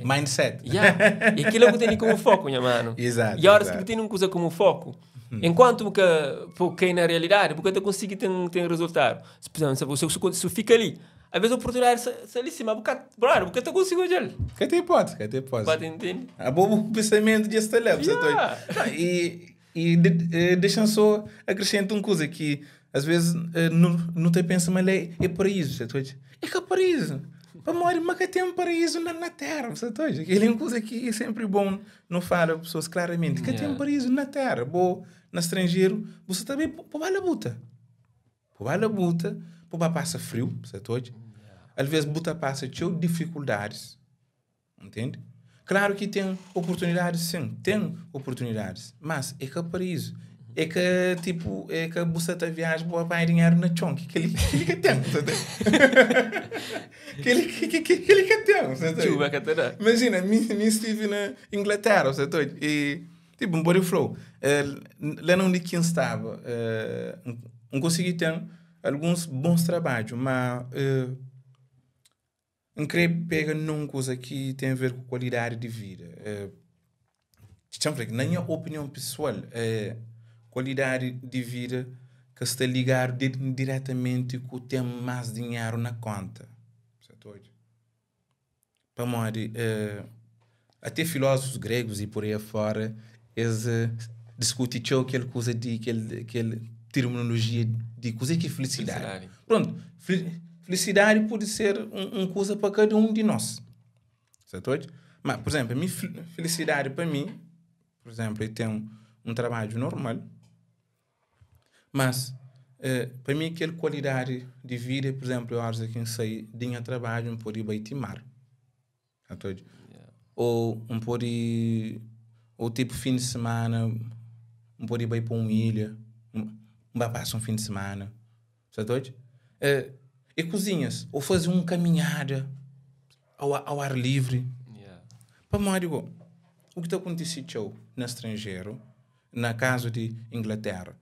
Mindset. Yeah. E kila bu tene komu foku, nha mano. Exato. E horas ki bu tene un kuza komu foku, enquanto bu ka po kai na realidade, bu ka ta konsigi ten resultadu. Se, por exemplo, se fika li, às vezes oportunidade sa li sima, bu ka, brother, bu ka ta konsigi odjal. Ka ten hipótese, ka ten hipótese. Ba ta entende? Abo bu pensamento dja sta la, bu sa ta Yeah. Não, e deixa-me só acrescentar uma coisa que às vezes não te pensa, mas é paraíso, você tá É que é paraíso. Para morrer, mas que tem um paraíso na terra, você tá Aquele é uma coisa que é sempre bom não fala pessoas claramente, que tem um paraíso na terra. Bo na estrangeiro, você também pô vai buta. Pô vai buta, pô vai passa frio, você tá Às vezes buta passa cheio de dificuldades. Entende? Claro que tem oportunidades, sim, tem oportunidades, mas é que é paraíso. É que, tipo, é que você tá viagem, boa vai dinheiro na chão, que ele que tem, você tem? Que ele que tem, você tem? Chuva que te dá. Imagina, me estive na Inglaterra, você tem? E, tipo, um body flow. Lá onde quem estava, não consegui ter alguns bons trabalhos, mas não queria pegar numa coisa que tem a ver com qualidade de vida. Na minha opinião pessoal, qualidade de vida que está ligado diretamente com ter mais dinheiro na conta. Certo? Para morrer, até filósofos gregos e por aí afora, eles discutem aquela coisa de aquela terminologia de coisa que é felicidade. Felicidade. Pronto, felicidade pode ser um coisa para cada um de nós. Certo? Mas, por exemplo, a minha felicidade para mim, por exemplo, eu tenho um trabalho normal, mas para mim aquela qualidade de vida, por exemplo, eu acho que eu saí de meu trabalho, não pode ir para mar. Certo? Ou não pode, ou tipo fim de semana, não pode ir para uma ilha, não vai passar um fim de semana. Certo? E cozinhas, ou fazer uma caminhada ao ar livre. Para mim, o que está acontecendo no estrangeiro, na caso de Inglaterra,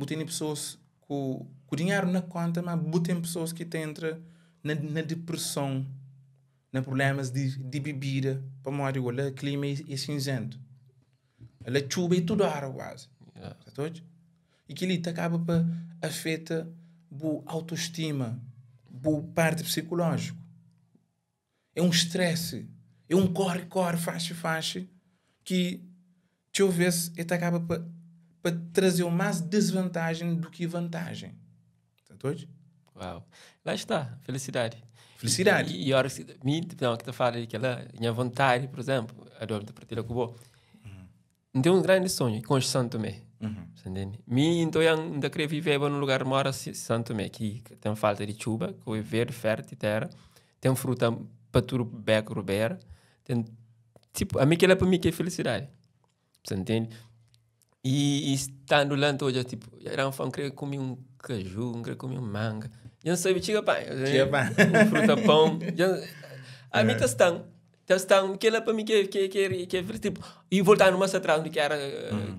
tem pessoas com dinheiro na conta, mas tem pessoas que entram na depressão, na problemas de bebida. Para mim, o clima é cinzento. A chuva é toda hora quase. Certo? E que ali acaba para afeta a autoestima, bu parti psikolójiku. É un stress, é un kóre-kóre, faxi-faxi, ki txeu vês el ta kaba pa pa traze-u más desvantajen du ki vantajen. Sa ta odja? Uau! Lá está, felisidadi. Felisidadi. I óras ki mi, ki ta fala di kel-la, nha vontadi, pur izénplu, Adolfo, ta partilha ku bo, N ten un grandi sonhu, konxe San Tomé. Sa ntende? Mi N ta oian, N ta kre viveba nun lugar mora si San Tomé, ki ka ten falta di txuba, ku é verdi, fértil tera, ten fruta pa tudu beku rubera, ten tipo, ami kila pa mi ki é felisidadi. Sa ntende? I standu la N ta odja tipo, N fla N kre kume un kaju, N kre kume un manga, dja N sabe txiga panha, un fruta pon, dja ami ta sta-m. Ta sta kela pa mi ke ke ke ke é tipo e voltando mais atrás onde que era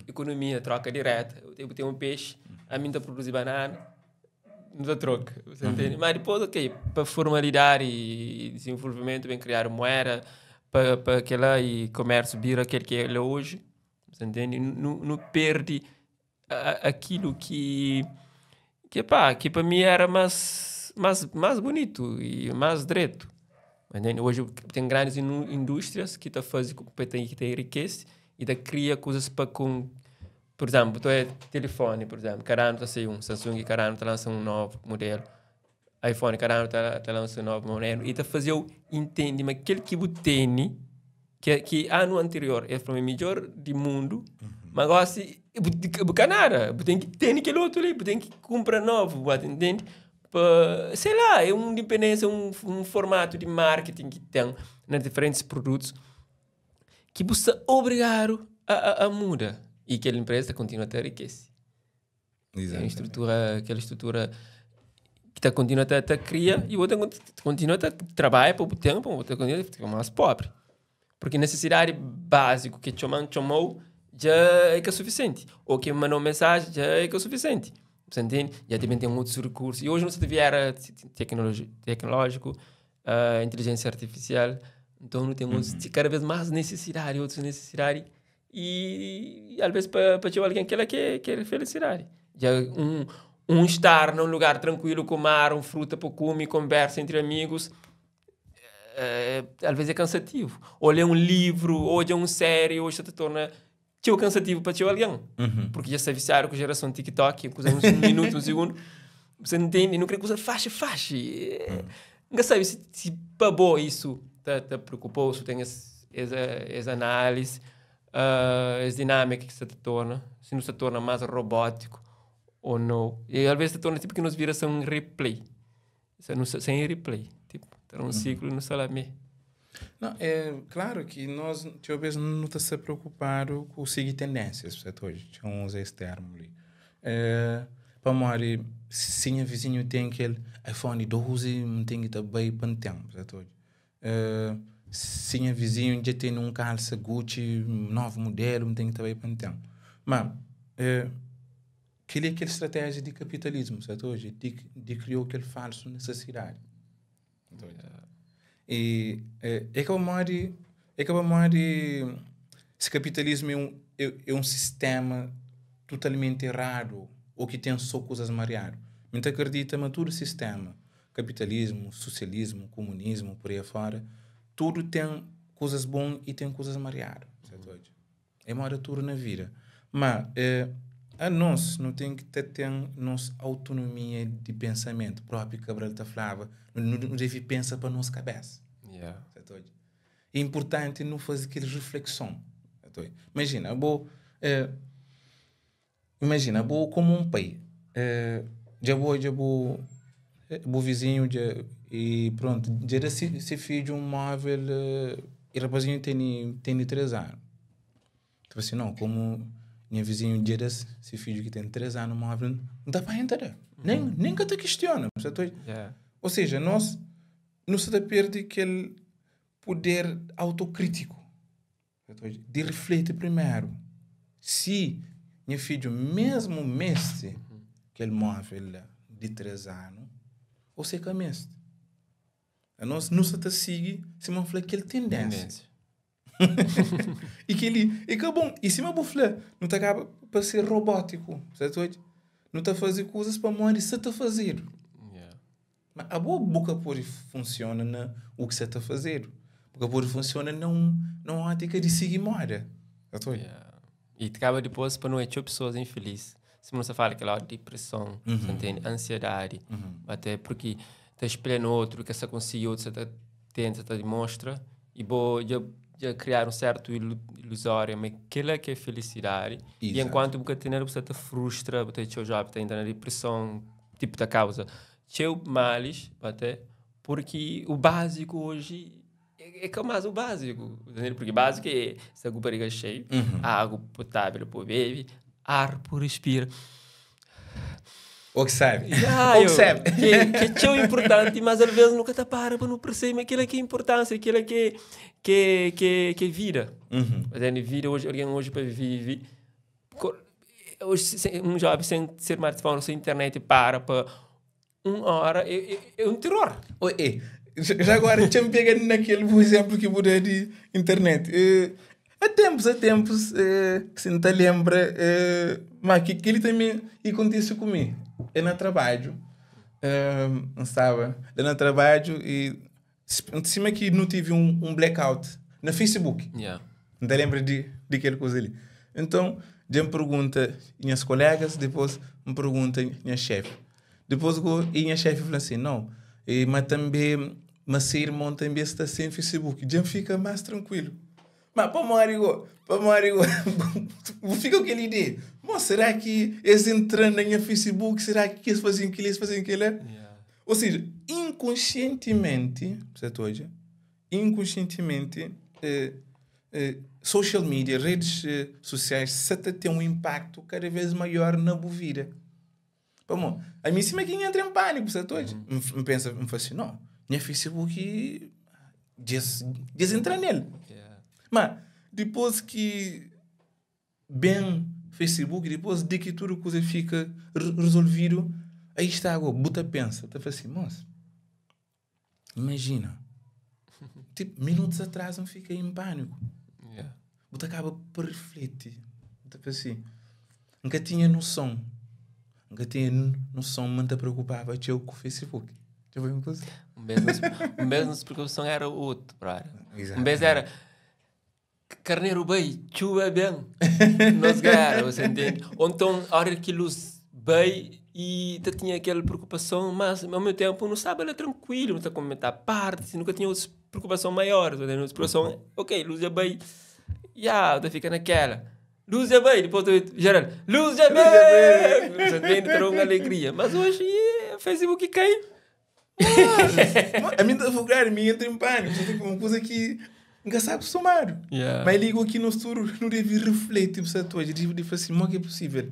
economia troca direta eu tenho um peixe a mim tá produzir banana não tá troca você entende mas depois ok para formalidade e desenvolvimento bem criar moeda para para aquela e comércio vira aquele que ele é hoje você entende não não perde aquilo que que pá, que para mim era mais, mais, mais bonito e mais direito. Entende? Hoje tem grandes indústrias que tá fazendo que tá enriquece e tá cria coisas para com por exemplo, tu é telefone, por exemplo, cada ano tá sai um Samsung, cada ano tá lança um novo modelo. iPhone, cada ano tá, tá lança um novo modelo e tá fazer eu entender, mas aquele que você tem que, que ano anterior ele foi o melhor do mundo, mas agora se bu nada, bu tem que ter aquele outro ali, bu tem que comprar novo, bu entende? Pa, sei lá, é uma dependência, um formato de marketing que tem nas diferentes produtos que você é obrigado a mudar e aquela empresa continua a ter riqueza. Tem estrutura, aquela estrutura que tá continua a tá cria e outra continua a trabalhar por tempo, outra continua a ficar mais pobre. Porque necessidade básica que chamam chamou já é que é suficiente. Ou que mandou mensagem já é que é suficiente. Você entende? Já também tem outros recursos. E hoje não se tiver era tecnológico, inteligência artificial, então não tem outros, cada vez mais necessidade, outras necessidades. E às vezes para alguém que ela quer, quer felicidade. Já um estar num lugar tranquilo, com mar, um fruta para comer, conversa entre amigos, às vezes é cansativo. Ou ler um livro, ou ler uma série, ou se te torna teu cansativo para teu alguém. Porque já se viciaram com a geração TikTok, que usa um minuto, um segundo. Você não entende, não quer que usa faixa, faixa. Nunca sabe se para boa isso te preocupou, se tem essa análise, essa dinâmica que se te torna, se não se torna mais robótico ou não. E às vezes se torna tipo que nos vira um replay. Sem replay. Tipo, ter um ciclo no salame. Não, é claro que nós, talvez, não está se preocupado com seguir tendências, certo? Hoje, tinha um esse termo ali. É, para morrer, se minha vizinho tem aquele iPhone 12, não tem que estar bem para tempo, certo? É, se minha vizinho já tem um calça Gucci, um novo modelo, não tem que estar bem para tempo. Mas, é, aquele é aquela estratégia de capitalismo, certo? Hoje, de criou aquele falso necessidade. E é que é esse capitalismo é um sistema totalmente errado ou que tem só coisas mareadas. Muito acredita, mas todo sistema, capitalismo, socialismo, comunismo, por aí fora, tudo tem coisas boas e tem coisas mareadas. É mora tudo na vida. Mas a nós não tem que ter nossa autonomia de pensamento. O próprio Cabral tá falava, não deve pensar para nossa cabeça. Yeah. É importante não fazer aquela reflexão. Imagina, vou como um pai. Já vou vizinho já, e pronto, já se filho um móvel e rapazinho tem 3 anos. Tipo assim, não, como minha vizinho já se filho que tem 3 anos móvel, não dá para entrar. Nem que te questiona. Yeah. Ou seja, nós não se perde aquele poder autocrítico de refletir primeiro. Se meu filho mesmo mestre aquele móvel de 3 anos, ou se que mestre. A nós não se te segue se não falar aquele tendência. E que ele e que bom, e se me bufla, não te acaba para ser robótico, certo? Não te fazer coisas para morrer se te fazer. Yeah. Ma abo bu ka pode funciona na u ki sa ta fazedu. Bu ka pode funciona na un na un ótika di sigi moda. Sa ta odja? Yeah. E ta kaba dipôs pa nu é txeu pesoas infelis. Sima nu sta fala kel óra depreson, sa ntende? Ansiedadi. Até porque ta espelha no outro, ka sa konsigi, outro sa ta tenta, sa ta dimostra. E bo dja dja kriadu un sertu ilusória ma kela ki é felisidadi. E enkuantu bu ka tene-l bu sta ta frustra, bu ta txeu joven ta entra na depreson, tipo ta kauza txeu malis até, porque o básico hoje é ka más o básico, porque básico é sta ku bariga xeiu, agu potável pa bebe, ar pa respira. Ou ki sabe. Ya, Ou ki sabe. Que, que é txeu importante, mas às vezes nunca ta para pa nu percebe mas aquilo é que é importância, aquilo é que que que que é vida. Mas é vida hoje, alguém hoje para vive hoje se, um jovem sem ser smartphone, sem internet para pa um hora é, é, é um terror. Oi, é. Já agora, deixa me pegar naquele exemplo que eu dei de internet. Há tempos, há tempos, se não te lembra, mas que, que ele também aconteceu comigo. É no trabalho, não estava, é no trabalho e em cima que não tive um blackout na Facebook. Não te lembra de aquela coisa ali. Então, já me pergunta minhas colegas, depois me pergunta minha chefe. Depois, e minha chefe falou assim, não, e, mas também, mas seu irmão também está sem Facebook. Já fica mais tranquilo. Mas, pô, Mário, pô, Mário, fica com aquela ideia. Bom, será que eles entram na minha Facebook? Será que eles fazem aquilo, eles fazem aquilo? Ou seja, inconscientemente, certo hoje? Inconscientemente, social media, redes sociais, se tem um impacto cada vez maior na boa vida. Bom, a mim cima que entra em pânico, certo hoje? Me pensa, me fala assim, não, minha Facebook, diz entra nele. Mas, depois que bem Facebook, depois de que tudo coisa fica resolvido, aí está agora, buta pensa, tá assim, moço, imagina, tipo, minutos atrás não fiquei em pânico. Buta acaba por refletir, tipo assim, nunca tinha noção, nunca tinha noção, mas te preocupava eu com o Facebook. Já foi uma coisa? Um vez preocupação era outro, brother. Um vez era carneiro bem, chuva bem, nós guerra, você entende? Ou então, a hora que luz bem e tinha aquela preocupação, mas ao mesmo tempo não estava lá tranquilo, não está a comentar parte, nunca tinha outra preocupação maior, entendeu? Preocupação, ok, luz é bem, já, yeah, fica naquela. Luz é bem, depois geral, luz é bem, você entende? Terá uma alegria. Mas hoje, Facebook cai. A mim está a fogar, a mim entra em pânico, tipo, uma coisa que nunca sabe somar. Mas ligo aqui no futuro, não deve refletir, você deve dizer assim, como é que é possível?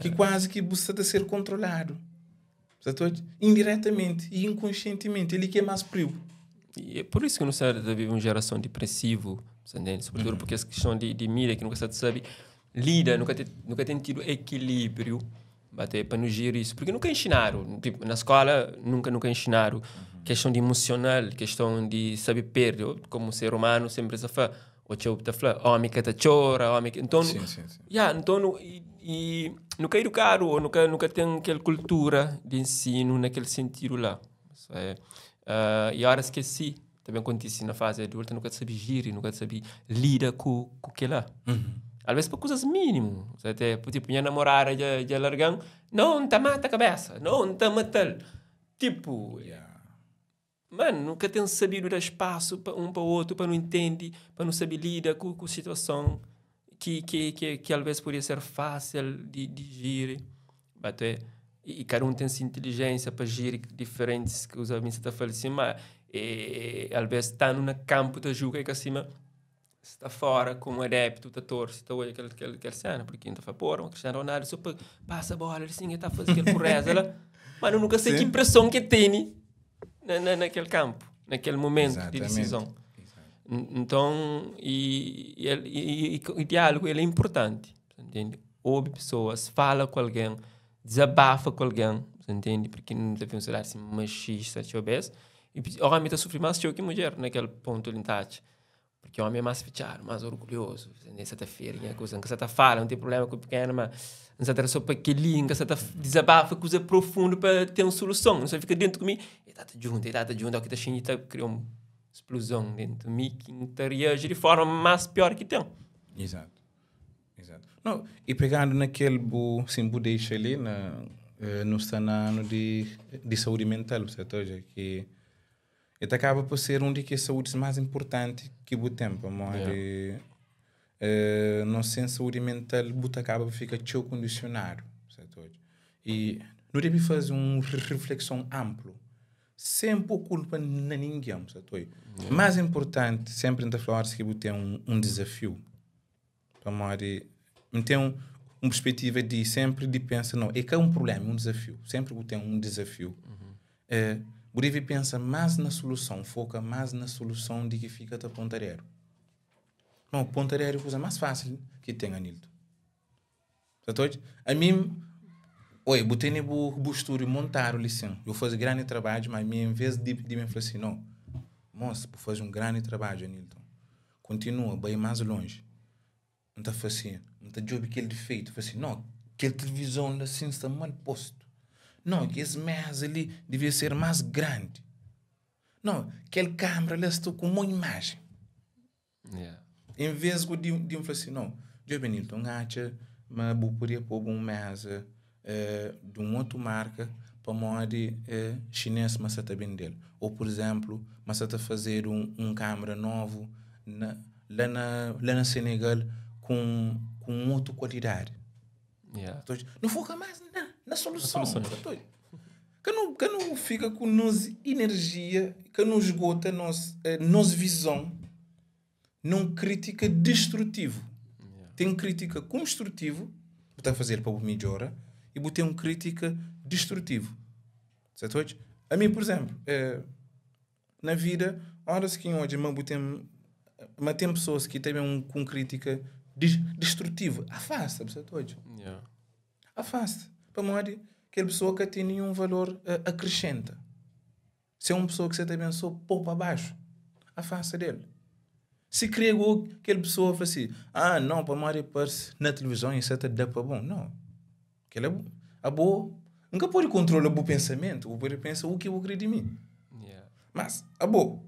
Que quase que você está a ser controlado. Você indiretamente e inconscientemente, ele que é mais perigo. E é por isso que não se vive uma geração depressiva, entende? Sobretudo porque essa questão de mídia que nunca se sabe lida, nunca tem tido equilíbrio até para nos gerir isso, porque nunca ensinaram, tipo, na escola nunca ensinaram questão de emocional, questão de saber perder, como ser humano sempre se fala, o teu tá fala, homem que tá chora, homem que então, Sim, sim, sim. Yeah, então e nunca educaram ou nunca tem aquela cultura de ensino naquele sentido lá. Isso é, e agora esqueci, também acontece na fase adulta, nunca sabe gerir, nunca sabe lidar com o que lá. Às vezes por coisas mínimas, até, tipo, minha namorada já largando, não tá mata a cabeça, não tá matando. Tipo, mano, nunca tem sabido dar espaço para um para o outro, para não entender, para não saber lidar com a situação que às vezes poderia ser fácil de gerir. Até, e cada um tem essa inteligência para gerir diferentes que os amigos estão falando assim, mas às vezes está no campo da jogo e que acima está fora como adepto, está torce, está olhando aquela cena, porque ainda fala, porra, o Cristiano Ronaldo só passa a bola, assim, está fazendo aquele porreza lá. Mas eu nunca sei que impressão que tem naquele campo, naquele momento de decisão. Então, e diálogo ele é importante, entende? Ouve pessoas, fala com alguém, desabafa com alguém, entende? Porque não deve ser assim machista, deixa eu ver. E o homem está sofrendo mais que mulher naquele ponto de taxa. Porque homem é mais fechado, mais orgulhoso, nem sa ta feri nha kuza, nka sa ta fala, não tem problema com pequeno, mas não sa ta só pa aquele, nka sa ta desabafa kuza profundo pa ter uma solução, não só fica dentro comigo, e tá junto, e tá junto, ao que tá xinti tá cria uma explosão dentro de mim que tá reage de forma mais pior que tem. Exato. Exato. Não, e pegando naquele bu, sim, bu deixa ali na, no está na ano de saúde mental, certo? Hoje que ele acaba por ser um de que saúdes mais importante que o tempo, amor. Yeah. Não sem saúde mental, bu acaba por ficar tão condicionado, certo? E não deve fazer uma reflexão ampla, sem pôr culpa na ninguém, certo? Yeah. Mais importante, sempre em falar que bu tem um desafio. Para tem uma perspectiva de sempre de pensa, não, é que é um problema, um desafio. Sempre bu tem um desafio. Bu deve pensar mais na solução, foca mais na solução de que fica a pontareiro. Não, pontareiro é a coisa mais fácil que tem, Anilton. Certo? A mim, oi, botei no estúdio montar o liceu. Eu faço grande trabalho, mas a mim, em vez de me falar assim, não, moça, vou fazer um grande trabalho, Anilton. Continua, vai mais longe. Não está assim, não está job aquele defeito. Fala assim, não, aquele televisão assim está mal posto. Não, que esse mesa ali devia ser mais grande. Não, aquele câmera ali está com uma imagem. Yeah. Em vez de me falar assim, não, Job Nilton, acha, mas vou poder pôr uma mesa de uma outra marca para modo chinês, mas está bem dele. Ou, por exemplo, mas está fazer um câmera novo lá na Senegal com outra qualidade. Yeah. Então, não foca mais na solução. Que não fica com nossa energia, que não esgota nossa visão, não crítica destrutivo. Yeah. Tem crítica construtivo, vou fazer para melhorar, e vou ter uma crítica destrutivo. Certo? A mim, por exemplo, na vida, horas que hoje mas tem pessoas que têm com crítica destrutiva. Afasta, certo? Yeah. Afasta. Para morrer, aquela pessoa que tem nenhum valor acrescenta. Se é uma pessoa que você também só poupa abaixo, afasta dele. Se cria aquela pessoa fala assim, ah, não, para morrer parece na televisão e isso dá para bom. Não. Aquela é a boa. Nunca pode controlar o bom pensamento. O pode pensar o que eu queria de mim. Yeah. Mas, a boa.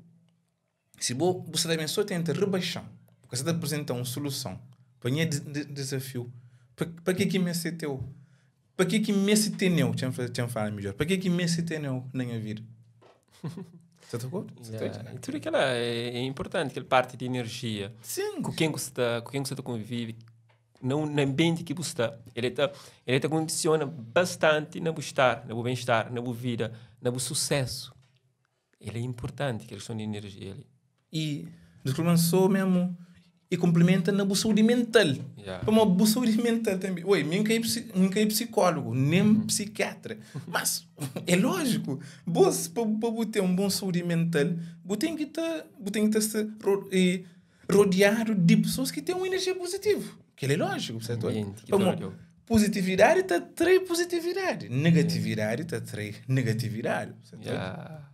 Se você também só tenta rebaixar, porque você está apresentando uma solução para o desafio, para que me se teu? Para que me se teneu? Tinha falado melhor. Para que me se teneu na minha vida? Você está com? E tudo aquilo é importante, aquela parte de energia. Sim. Com quem você está, com quem você convive, no ambiente que você está, ele te condiciona bastante no bem-estar, no bem-estar, na vida, no sucesso. Ele é importante, a questão de energia ali. E desculpa, sou mesmo e complementa na saúde mental. Yeah. Para uma saúde mental também. Oi, nunca é psicólogo, nem psiquiatra. Mas é lógico, para ter um bom saúde mental, você tem que estar rodeado de pessoas que têm uma energia positiva. Que é lógico, certo? Positividade te atrai positividade. Negatividade te atrai negatividade. Certo? Yeah.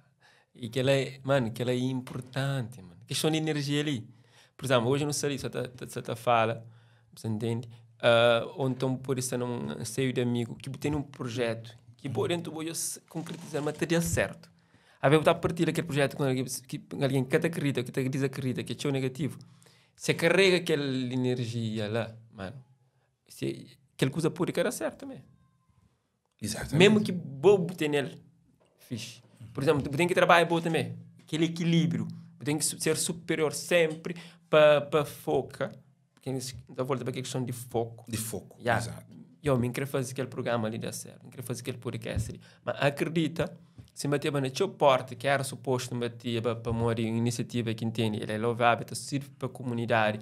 E que ela é, mano, que ela é importante, mano. Questão de energia ali. Por exemplo, hoje não sei, só tá fala, você entende? Ou então pode ser num seio de amigo que tem um projeto que por dentro vou concretizar, mas teria certo. A ver, botar partir aquele projeto com alguém que te acredita, que te desacredita, que é teu negativo. Se carrega aquela energia lá, mano, se, aquela coisa pode que era certo também. Exatamente. Mesmo que bobo tenha nele, fixe. Por exemplo, tem que trabalhar bom também. Aquele equilíbrio. Tem que ser superior sempre para focar. Porque da volta para a questão de foco. De foco, yeah. Exato. Eu me quero fazer aquele programa ali dá certo. Me quero fazer aquele podcast ali. Mas acredita, se bater na teu porta, que era suposto bater para uma iniciativa que entende, ele é louvável, serve para a comunidade.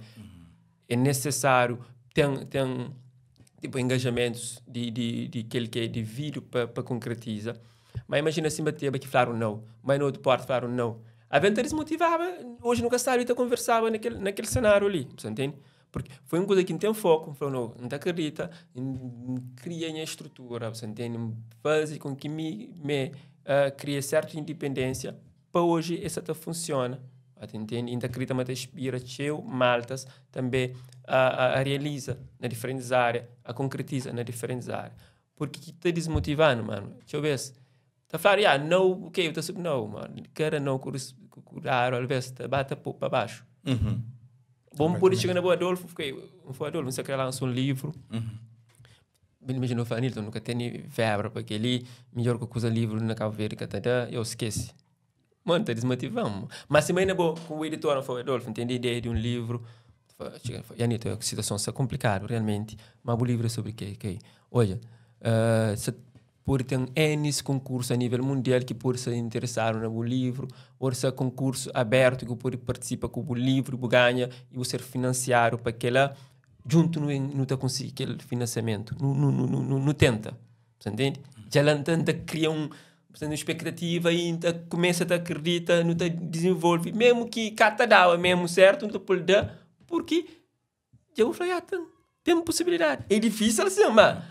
É necessário, tem tipo, engajamentos de aquele que é devido para concretizar. Mas imagina se bater que falaram não, mas no outro porta falaram não. A venta desmotivava, hoje nunca sabe, então conversava naquele cenário ali, você entende? Porque foi uma coisa que não tem foco, falou, não, não acredita, cria a estrutura, você entende? Faz com que me crie certa independência, para hoje essa funciona. Ba ta intende? I N ta kridita ma ta inspira txeu maltas tanbe a realiza na diferentis ária, a konkretiza na diferentis ária. Purki ki ta dismotiva-nu, manu, txeu bes ta fladu, ya, nau, ok, bu ta sub, nau, manu, kada nau ku ku dadu alves ta ba ta pô pa baxu. Bo N pode txiga na bo, Adolfo, ok, N fla, Adolfo, N sta kre lansa un livru. Imajina bu fla, Anilton, nu ka tene verbra pa kel-li, midjor ku kuza livru na Kabu Verdi ka ta da, eu skese. Mano, ta desmotivam. Mas se imagina bo ku editora fala, Adolfo, N tene ideia di un livru. Fala, txiga, fala, Anilton, situason sta komplikadu realmenti, ma bu livru é sobri ke? Ke? Odja, sa pode ten N konkursu a nivel mundial ki pode sta interesadu na bu livru, pode ser konkursu abertu ki bu pode partisipa ku bu livru, bu ganha i bu ser finansiadu pa kila. Djuntu nu ta konsigi kel finansiamentu. Nu tenta. Você entende? Dja la N ta kria un expectativa i N ta kumesa ta akredita, nu ta dizenvolve, mesmu ki ka ta daba mesmu sertu, nu ta pô-l da, purki dja bu fla, ya, ten, ten posibilidadi. É difísil sin, ma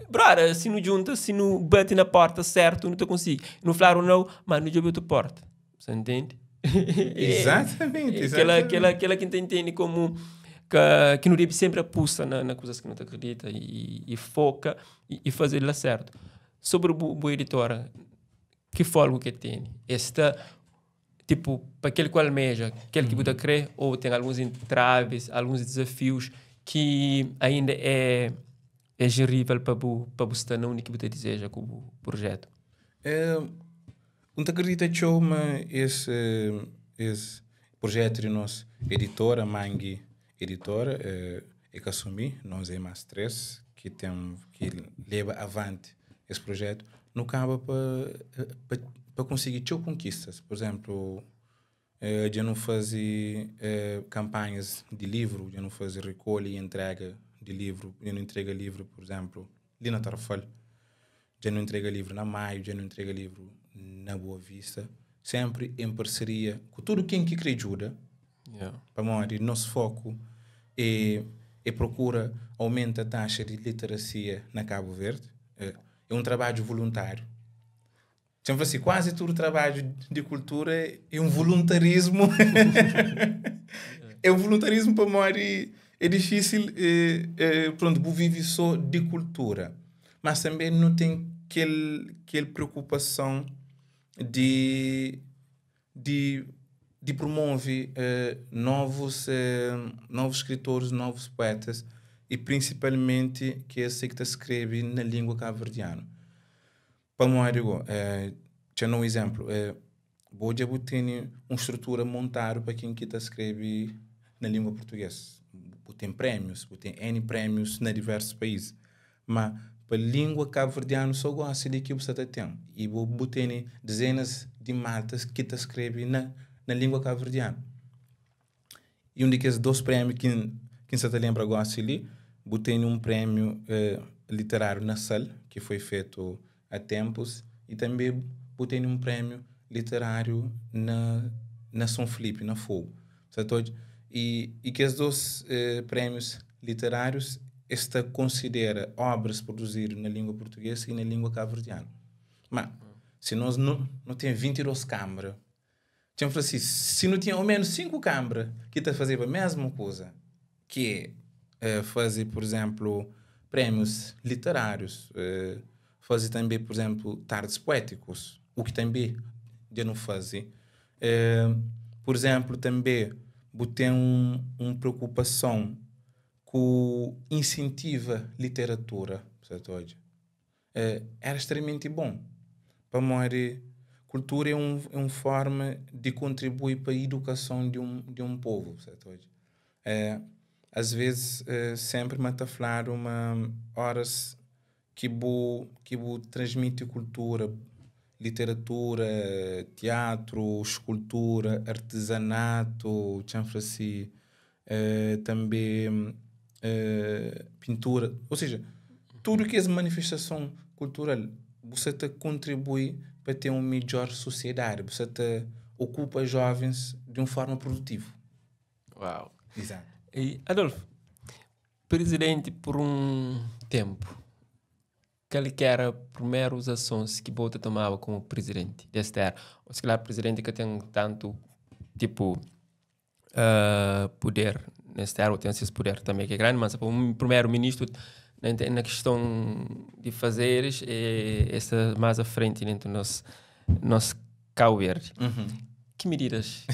brother, si nu djunta, si nu bati na porta sertu, nu ta konsigi. Nu fladu nau, ma nu djobe otu porta. Você entende? Exatamente, Kela, kela, kela ki N ta intende komu ka, ki nu debe sempre apusta na, na kuzas ki nu ta akredita i, i foka i, i faze la sertu. Sobre bu, bu editora, ki folgu ke tene? E sta, tipo, pa kel ku almeja, kel ki bu ta kre, ou ten alguns entraves, alguns desafios ki ainda é, é gerível pa bu, pa bu sta na undi ki bu ta dizeja ku bu projetu? É, N ta kridita txeu ma es es projetu di nos editora, Mangi Editora, é ka so mi, nos é mas 3 ki ten ki leba avanti es projetu, nu kaba pa pa konsigi txeu konkistas. Pur izénplu, dja nu faze kanpanhas di livru, dja nu faze rekolha i entrega di livru, dja nu entrega livru, pur izénplu, li na Tarrafal. Dja nu entrega livru na Maio, dja nu entrega livru na Boa Vista, sempri em parceria ku tudu ken ki kre djuda, pamodi nos foku é é prokura aumenta taxa di literasia na Kabu Verdi, é um trabadju voluntáriu. Txeu fla si, kuazi tudu trabadju di kultura é um voluntarismu, é um voluntarismu pamodi é difísil prontu bu vive só di kultura, mas tanbe nu ten kel kel preokupason di di di promove novus novus skritoris, novus puetas i prinsipalmenti kes ki ta skrebe na língua kabuverdianu. Pamodi go, txa na un izénplu, bo dja bu tene un strutura montadu pa ken ki ta skrebe na língua purtugês. Bu ten prémius, bu ten N prémius na diversus país. Ma pa língua kabuverdianu so gosi li ki bu sa ta ten. I bo bu tene dizenas di maltas ki ta skrebe na na língua kabuverdianu. I un di kes dos prémiu ki N sa ta lenbra gósi li, bu tene un prémiu literáriu na Sal, ki foi fetu a ténpus, i tanbe bu tene un prémiu literáriu na na Son Filipi, na Fogu. Sa ta odja? I kes dos prémius literárius, es ta konsidera óbras produzidu na língua purtugês i na língua kabuverdianu. Má, si nos nu ten 22 kánmara, Txeu fla si, si nu tinha oménus 5 kanbra ki ta fazeba mésmu kuza, ki é faze, pur izénplu, prémius literárius, faze tanbê, pur izénplu, tardis puétikus, u ki tanbê dja nu faze. Pur izénplu, tanbê bu ten un preokupason ku insentiva literatura, bu sa ta odja. Éra strementi bon, pamodi kultura é un é un forma di kontribui pa idukason di un di un povu, bu sa ta odja. As vezis senpri ma ta fladu ma óras ki bu ki bu transmiti kultura, literatura, tiatru, skultura, artizanatu, txeu fla si, tanbe pintura, ou seja, tudu kes manifestason kultural bu sa ta kontribui pa ten un midjor sosiedadi, bu sa ta okupa jovens di un forma produtivu. Uau! Izatu. E Adolfo, prizidenti pur un tenpu, kal ki era primerus asons ki bo ta tomaba komu prizidenti des tera? Ô si kila prizidenti ka ten tantu, tipu. Puder nes téra, ten ses puder tanbe ki é grandi, mas pa un primeru-ministru na kiston di fazeres é sta más a frenti dentu nos nos Kau Verdi. Ki mididas?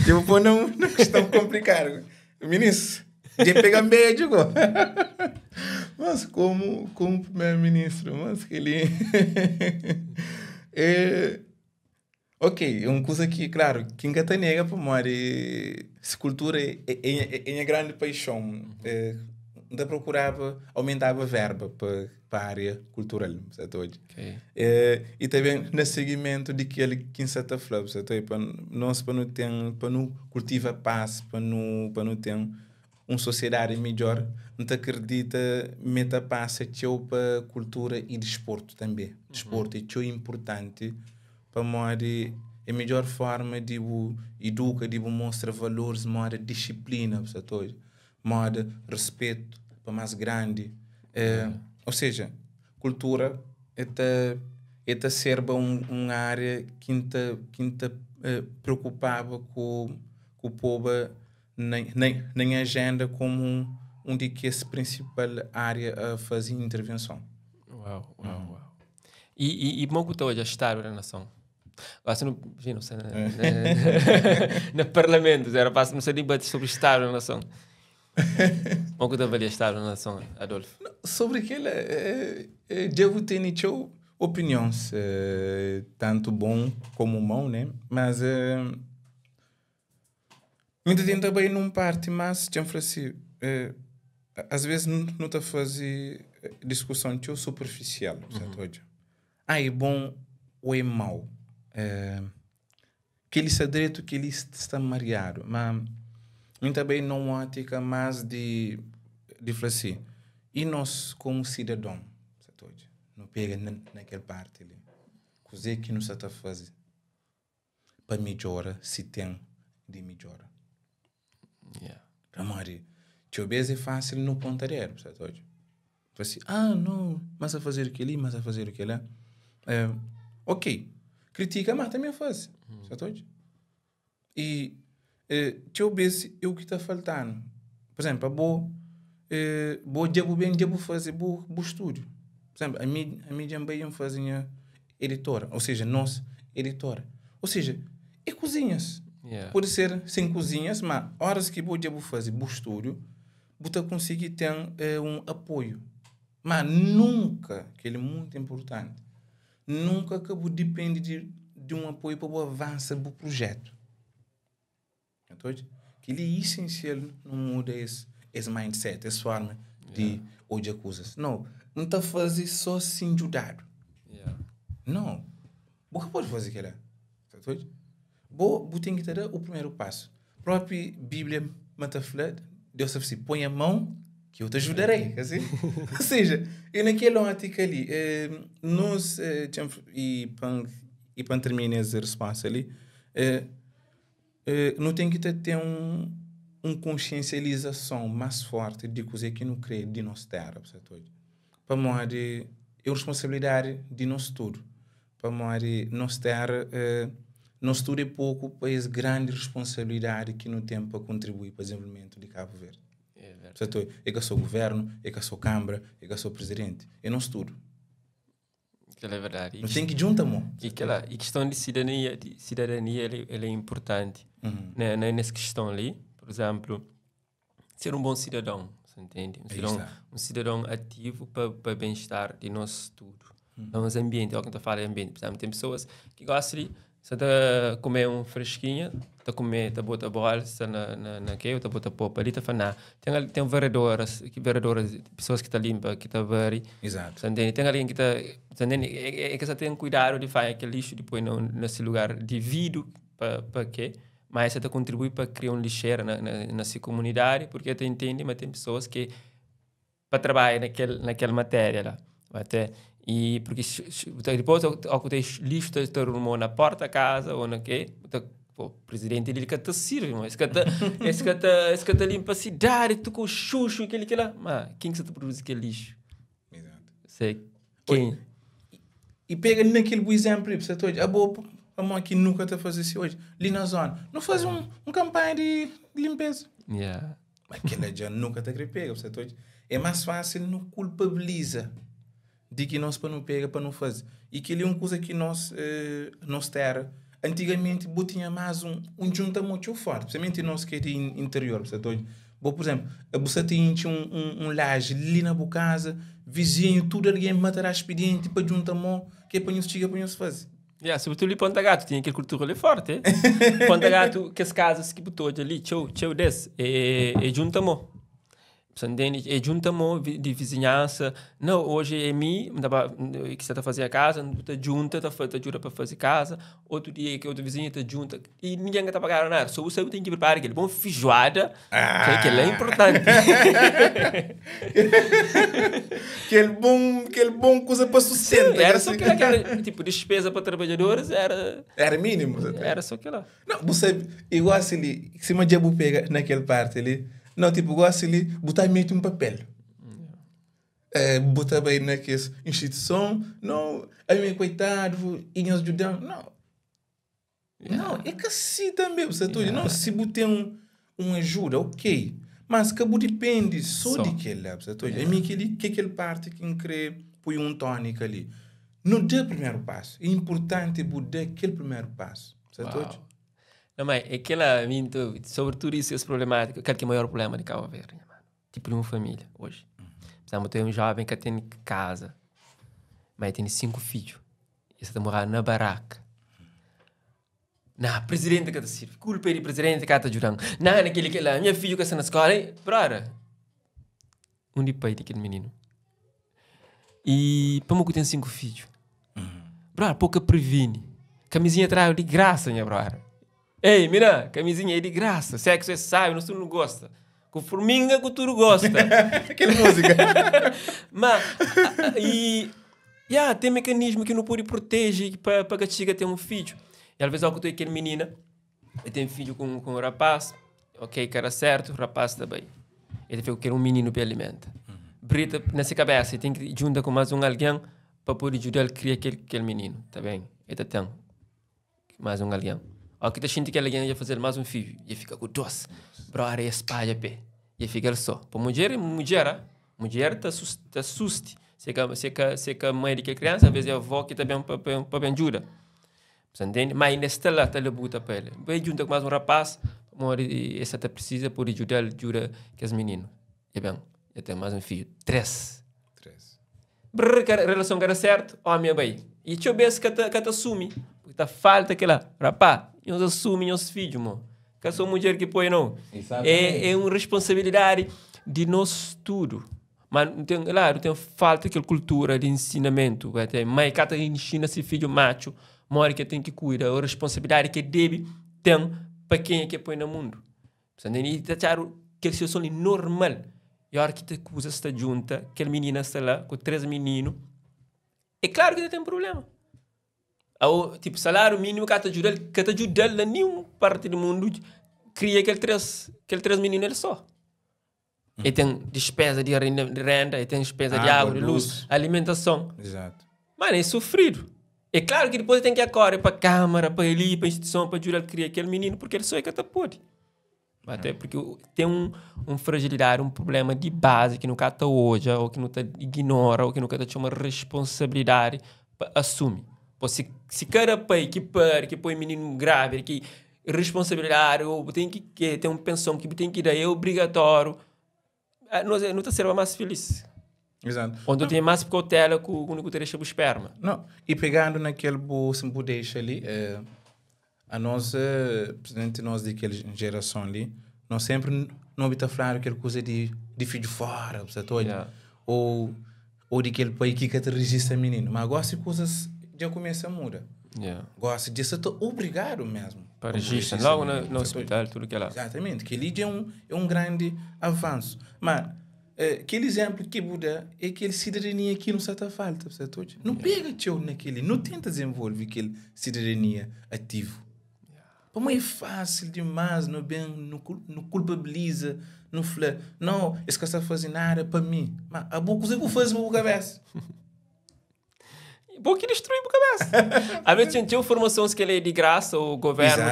Dja bu pô na un kiston konplikadu. Ministru, dja pega-m bedju go. Mas komu komu primeru-ministru, mas kel-li é. Ok, é un kuza ki, klaru, ki N ka ta nega pamodi se kultura é é nha grandi paixon. N ta prokuraba aumentaba verba pa pa ária kultural, bu sa ta odja. I ta ben na sigimentu di kel ki N sa ta fla, bu sa ta odja, pa nos pa nu ten, pa nu kultiva pas, pa nu pa nu ten un sosiedadi midjór, N ta kridita ma e ta pasa txeu pa kultura i disportu tanbe. Disportu é txeu inpurtanti Pamodi é midjor forma di bu iduka, di bu mostra valoris moda disiplina, bu sa ta odja, moda respetu pa más grandi. Ou seja, kultura e ta e ta serba un ária ki N ta ki N ta preokupaba ku ku poba na na nha ajenda komu un di kes prinsipal ária a faze intervenson. Uau, uau, uau. I, i, i mo ku ta odja Stadu da Nason? Gosi nu, nu sta na, na, na parlamentu, era pa nu sta dibati sobri Stadu da Nason. Mo ku ta avalia Stadu da Nason, Adolfo? Sobri kel, eh, eh, dja bu tene txeu opinions, eh, tantu bon komu mau, né? Mas eh, mi ta tenta bai num parti mas dja N fla si, eh, As ves nu ta faze diskuson txeu superfisial, bu sa ta odja. Ah, é bon ô é mau? Kel-li sta dretu, kel-li sta mariadu. Má mi ta bai na un ótika más di di fla si, i nos komu sidadon, bu sa ta odja, nu pega na kel parti li, kuzê ki nu sa ta faze pa midjora si ten di midjora. Yeah. Pamodi txeu bês é fásil nu ponta dedu, bu sa ta odja. Fla si, ah, no, mas a fazedu kel-li, mas a fazedu kel-la. Eh, ok, kritika, mas tanbe faze, bu sa ta odja. I eh, txeu bês é u ki ta falta-nu. Pur izénplu, abo, eh, bo dja bu ben dja bu faze bu, bu studu. Pur izénplu, ami, ami dja N bai dja N faze nha editora, ou seja, nos editora. Ou seja, é kuzinhas. Yeah. Pode ser sem kuzinhas, ma horas ki bo dja bu faze bu studu, bu ta konsigi ten eh, un apoiu. Ma nunka, kel é muito importanti, nunka ka bu dipende di, di un apoiu pa bu avansa bu projetu. Kel-li é isensial nu muda es es mindset, es forma di odja kuzas. No, N ta faze sô si N djudadu. No, bu ka pode faze kel-la. Sa ta odja? Bo, bu ten ki ta da u primeru pasu. Própi Bíblia ma ta fla, Deus ta fla si, Põe a mão ki eu te ajudarei. Asi? Ou seja, é na kel ótika li. Nos, i pa N termina es resposta li, Nu ten ki ta ten un konsiensializason más fórti di kuzê ki nu krê di nos téra, bu sa ta odja. Pamodi é un responsabilidadi di nos tudu. Pamodi nos téra, nos tudu é poku pa es grandi responsabilidadi ki nu ten pa kontribui pa dizenvolvimentu di Kabu Verdi. Bu sa ta odja. É ka sô guvérnu, é ka sô kanbra, é ka sô prizidenti, é nos tudu. Kel é verdadi. Nu ten ki djunta mô. I kela, i kiston di sidadania, di sidadania el, el é inpurtanti mm. na, na, nes kiston li. Por exemplu, ser un bon sidadon, sa ntende? Un sidadon, un sidadon ativu pa, pa ben-estar di nos tudu. Mm. Na nos ambienti, ó ki N ta fala di ambienti. Por exemplu, ten pesoas ki gosta di Sa ta kume un freskinha, ta kume, ta bota bolsa na, na, na ke, ta bota popa ali, ta fla, nah. Ten, ten varedoras, ki varedoras, pessoas ki ta limpa, ki ta vari. Exato. Sa ntende? Ten algen ki ta, sa ntende? É, é, é ke sa ten kuidadu di fanha kel lixu di poi na, na se lugar devidu pa, pa ke, ma esa ta kontribui pa kria un lixera na, na, na se komunidadi, porque ta intende ma ten pessoas ke pa trabadja na kel na kel matéria la até e porque depois ao que tem lixo ta ta rumou na porta casa ou na quê ta pô, presidente ele ka ta sirve mas esse ka ta esse ka ta esse ka ta limpa cidade tu com xuxu aquele que lá mas quem que sa ta produz aquele lixo Exato. sei quem E pega naquele bom exemplo, você tá abo Pamodi ki nu ka ta faze si oji? Li na zona, nu faze un, un kampanha di limpeza. Yeah. Mas kela dja nu ka ta kre pega, bu ta odja? É más fásil nu kulpabiliza di ki nos pa nu pega pa nu faze. I kel-li é un kuza ki nos, eh, nos téra, antigamenti bu tinha más un, un djunta-mô txeu fórti, principalmenti nos ki é di interior, bu ta odja? Bo, pur izénplu, bu sa ta intxi un, un, un laji li na bu kaza, vizinhu, tudu algen ma ta da spidienti pa djunta mô, ki é pa nhos txiga pa nhos faze. Yeah, sobretudo li Ponta Gato, tinha aquele cultura ali forte. Ponta Gato, kes casas que botou ali, txeu, txeu des, é, é junta mô. Você entende? É junta mô de vizinhança. Não, hoje é mim, que você tá fazendo a casa, tá junta, tá, tá ajuda para fazer casa. Outro dia que outro vizinho tá junta. E ninguém tá pagando nada. Só você tem que preparar aquele bom feijoada. Ah. Que é importante. Aquele bom coisa para sustento. Era só aquela, aquela tipo, despesa para trabalhadores era... Era mínimo. Era só aquela. Não, você, igual assim ali, se uma dia pega naquela parte ali, não, tipo, igual assim ali, botar meio um papel. É, botar bem naquela instituição, não, aí meu coitado, e nós ajudamos, não. Não, é que assim também, você yeah. Não, se você tem um, um ajuda, ok. Mas que depende só, só. de que lá, você yeah. É mim que ele, que aquele parte que crê põe um tônico ali. Não dê o primeiro passo. É importante você dar aquele primeiro passo. Você Não, mas é aquela, sobretudo isso, esse problemático, aquele que é o maior problema de Cabo Verde, mano. Tipo de uma família, hoje. Precisamos ter um jovem que tem casa, mas tem 5 filhos. E está morando na barraca. Não, presidente que te serve. Culpa é de presidente que está ajudando. Não, naquele que lá, minha filha que está na escola, hein? Brother. Um de pai daquele menino. E para que tem 5 filhos. Brother, pouca previne. Camisinha traz de graça, minha brother. Ei, mira, camisinha é de graça. Sexo é sábio, não, tu não gosta. Com forminga que tu não gosta. Aquela música. Mas, e, yeah, tem mecanismo que não pode proteger para que chega a ter um filho. E às vezes, eu tenho aquele menina, eu tenho filho com um rapaz, ok, que era certo, o rapaz também. Ele fica quer um menino para alimentar. Brita nessa cabeça, tem que juntar com mais um alguém para poder ajudar ele a criar aquele menino, tá bem? Ele tem mais um alguém. Ó, que tá sentindo que alguém ia fazer mais um filho, ia ficar com dois. Brother, ia espalha pé. Ia ficar só. Para mulher, mulher, mulher tá assuste. Se que a mãe de criança, às vezes é a avó que também para bem ajuda. Você entende? Mas ainda está lá, está lá, buta para ele. Vai junto com mais um rapaz, esse até precisa por ajudar, ajuda que os meninos. E bem, eu tenho mais um filho. 3. 3. Brrr, que a relação que era certo, homem é bem. E deixa eu ver se que te assume. Porque tá falta aquela, rapaz, nós assumem os filhos, mano. Que sou mulher que põe, não. É uma responsabilidade de nós tudo. Mas não tem, claro, tem falta aquela cultura de ensinamento. Até mãe que ensina esse filho macho, mora que tem que cuidar, a responsabilidade que deve ter para quem é que põe no mundo. E tá claro que a situação é normal. E a hora que te acusa está junta, aquela menina está lá com 3 meninos, é claro que tem um problema. Ou, tipo, salário mínimo que te ajuda, que te ajuda em nenhuma parte do mundo cria aquele três meninos ele só. E tem despesa de renda, e tem despesa de água, de luz, alimentação. Exato. Mano, é sofrido. É claro que depois tem que acordar para a câmara, para ali, para a instituição, para ajudar a criar aquele menino, porque ele só é que até pode. Até porque tem um fragilidade, um problema de base que nunca está hoje, ou que nunca ignora, ou que nunca te chama responsabilidade para assumir. Pô, se cada pai que para, que põe menino grave, que responsabilidade, ou tem que tem uma pensão que tem que dar, é obrigatório, não está sendo mais feliz. Exato. Quando tem mais cautela com o único deixa o esperma. Não, e pegando naquele bo deixa ali, a nossa, presidente, nós daquela geração ali, nós sempre não habita falar aquela coisa de filho fora, você tá yeah. Ou daquele pai que te registra menino. Mas agora se coisas já começa a mudar. Yeah. Gosta de ser obrigado mesmo. Para registrar logo no hospital, tudo que é lá. Exatamente, que ali é um grande avanço. Mas aquele exemplo que Buda é aquele cidadania que não está falta, você não pega teu naquele, não tenta desenvolver aquele cidadania ativo. Como é fácil demais, não bem, não culpabiliza, não fala, não, esse cara está fazendo nada para mim. Mas a boa coisa que eu faço na cabeça. Bo ki destrui bu kabesa. Às vezes tem formações que ele é de graça, o governo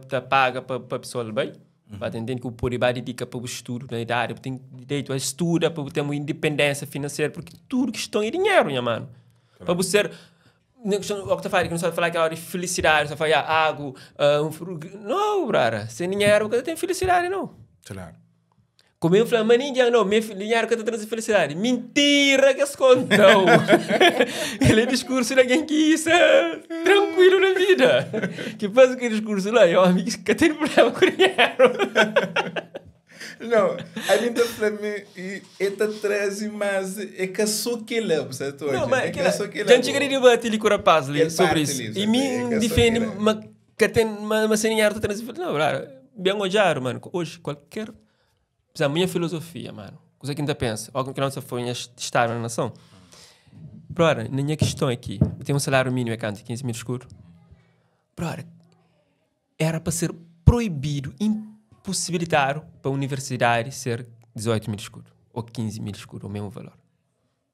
ta paga pa pessoa bai. Ba entende que o pode vai dedica para o estudo na idade, tem direito a estuda para ter uma independência financeira, porque tudo questão é dinheiro, minha mano. Para você ser o que tá falando, que não sabe falar aquela hora de felicidade, só fala água, não, brara, sem dinheiro você tem felicidade, não. Claro. Como eu falo, mas ninguém não, meu dinheiro que tá trazendo felicidade. Mentira que eles contam. Ele é discurso de alguém que isso é tranquilo na vida. Que faz aquele discurso lá, é um amigo que tem problema com dinheiro. Não, a mim tá falando, e tá traz, mas é que só que ele é, você tá Não, mas é que a gente queria debater ali com o rapaz ali sobre isso. E me defende, mas que tem, mas sem dinheiro tá trazendo. Não, bem olhar, mano, hoje qualquer. A minha filosofia, mano, coisa que ainda pensa, algo que não se foi estar na nação. Brother, na minha questão aqui, eu tenho um salário mínimo é quanto? 15 mil escuros. Brother, era para ser proibido, impossibilitado para a universidade ser 18 mil escuros, ou 15 mil escuros, o mesmo valor.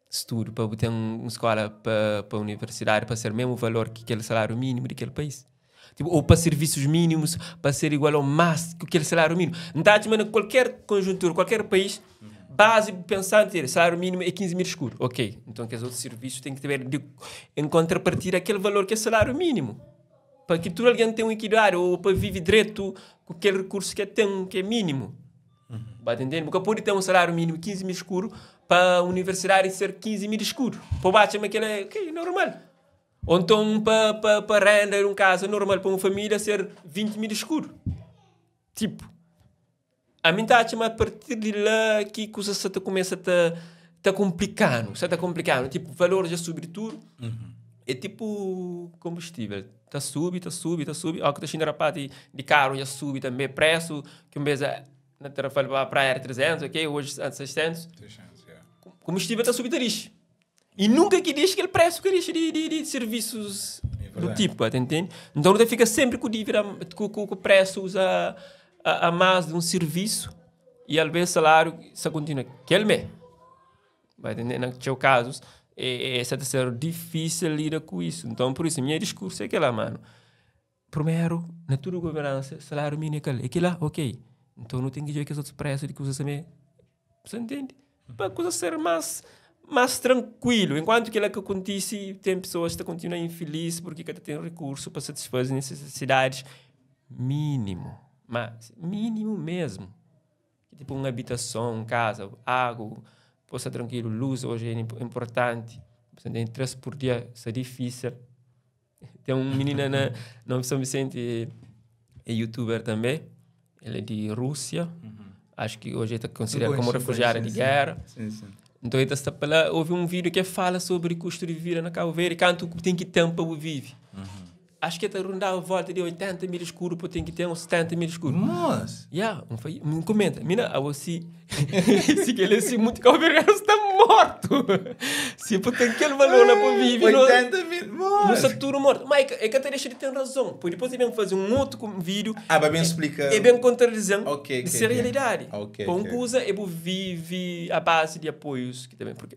Estudo, para ter uma escola para a universidade, para ser o mesmo valor que aquele salário mínimo daquele país. Tipo, ou para serviços mínimos, para ser igual ou mais que aquele salário mínimo. Então, mano, qualquer conjuntura, qualquer país, base pensando ter salário mínimo é 15 mil escuros. Ok, então que os outros serviços têm que ter de, em contrapartida aquele valor que é salário mínimo. Para que tudo alguém tenha um equidade ou para viver direito com aquele recurso que tem, que é mínimo. Vai entender? Porque pode ter um salário mínimo 15 mil escuros para a universidade ser 15 mil escuros. Para baixo, mas aquilo é okay, normal. Ou então para renda um casa normal para uma família ser 20 mil escuros. Tipo, a mim tá a partir de lá que coisa se começa a tá complicando, se tá complicando, tipo, valor já sobe tudo. É tipo combustível, tá sube, tá sube, tá sube. Ó, que tá chegando rapaz de carro já sube também preço, que um mês na terra para a praia era 300, ok, hoje é 600. 600, yeah. Combustível tá subindo lixo. E nunca que diz aquele preço que diz de serviços É do tipo, entende? Então você fica sempre com dívida, com o preço a mais de um serviço e às vezes o salário só continua aquele mês. Vai entender? Em seus casos, é ser difícil lidar com isso. Então, por isso, meu discurso é aquele, mano. Primeiro, na tua governança, salário mínimo é aquele. Aquele lá, ok. Então não tem que ver que os outros preços de coisas também. Você entende? Para a coisa ser mais tranquilo. Enquanto que que acontece, tem pessoas que continuam infelizes porque que tem recurso para satisfazer necessidades mínimo. Mas mínimo mesmo. Tipo uma habitação, casa, água, possa tranquilo, luz hoje é importante. Você tem 3 por dia, isso é difícil. Tem um menino na São Vicente, é youtuber também. Ele é de Rússia. Acho que hoje está considerado como refugiado de guerra. Sim, sim. Então, ele está lá, houve um vídeo que fala sobre custo de vida na Cabo Verde, quanto tem que ter para viver. Acho que está rondando a volta de 80 mil escuros, para tem que ter uns 70 mil escuros. Mas... Yeah, um comenta. Mina, você... Se que ele é muito Cabo Verde, está morto. Se tem aquele valor lá para viver... 80 mil... Não está tudo morto. Mas é que até deixa de ter razão. Pois depois ele vem fazer um outro vídeo... Ah, mas bem explica... É bem contradizendo. Ok, de ser realidade. Ok, Para um coisa, é vive à base de apoios. Que também, porque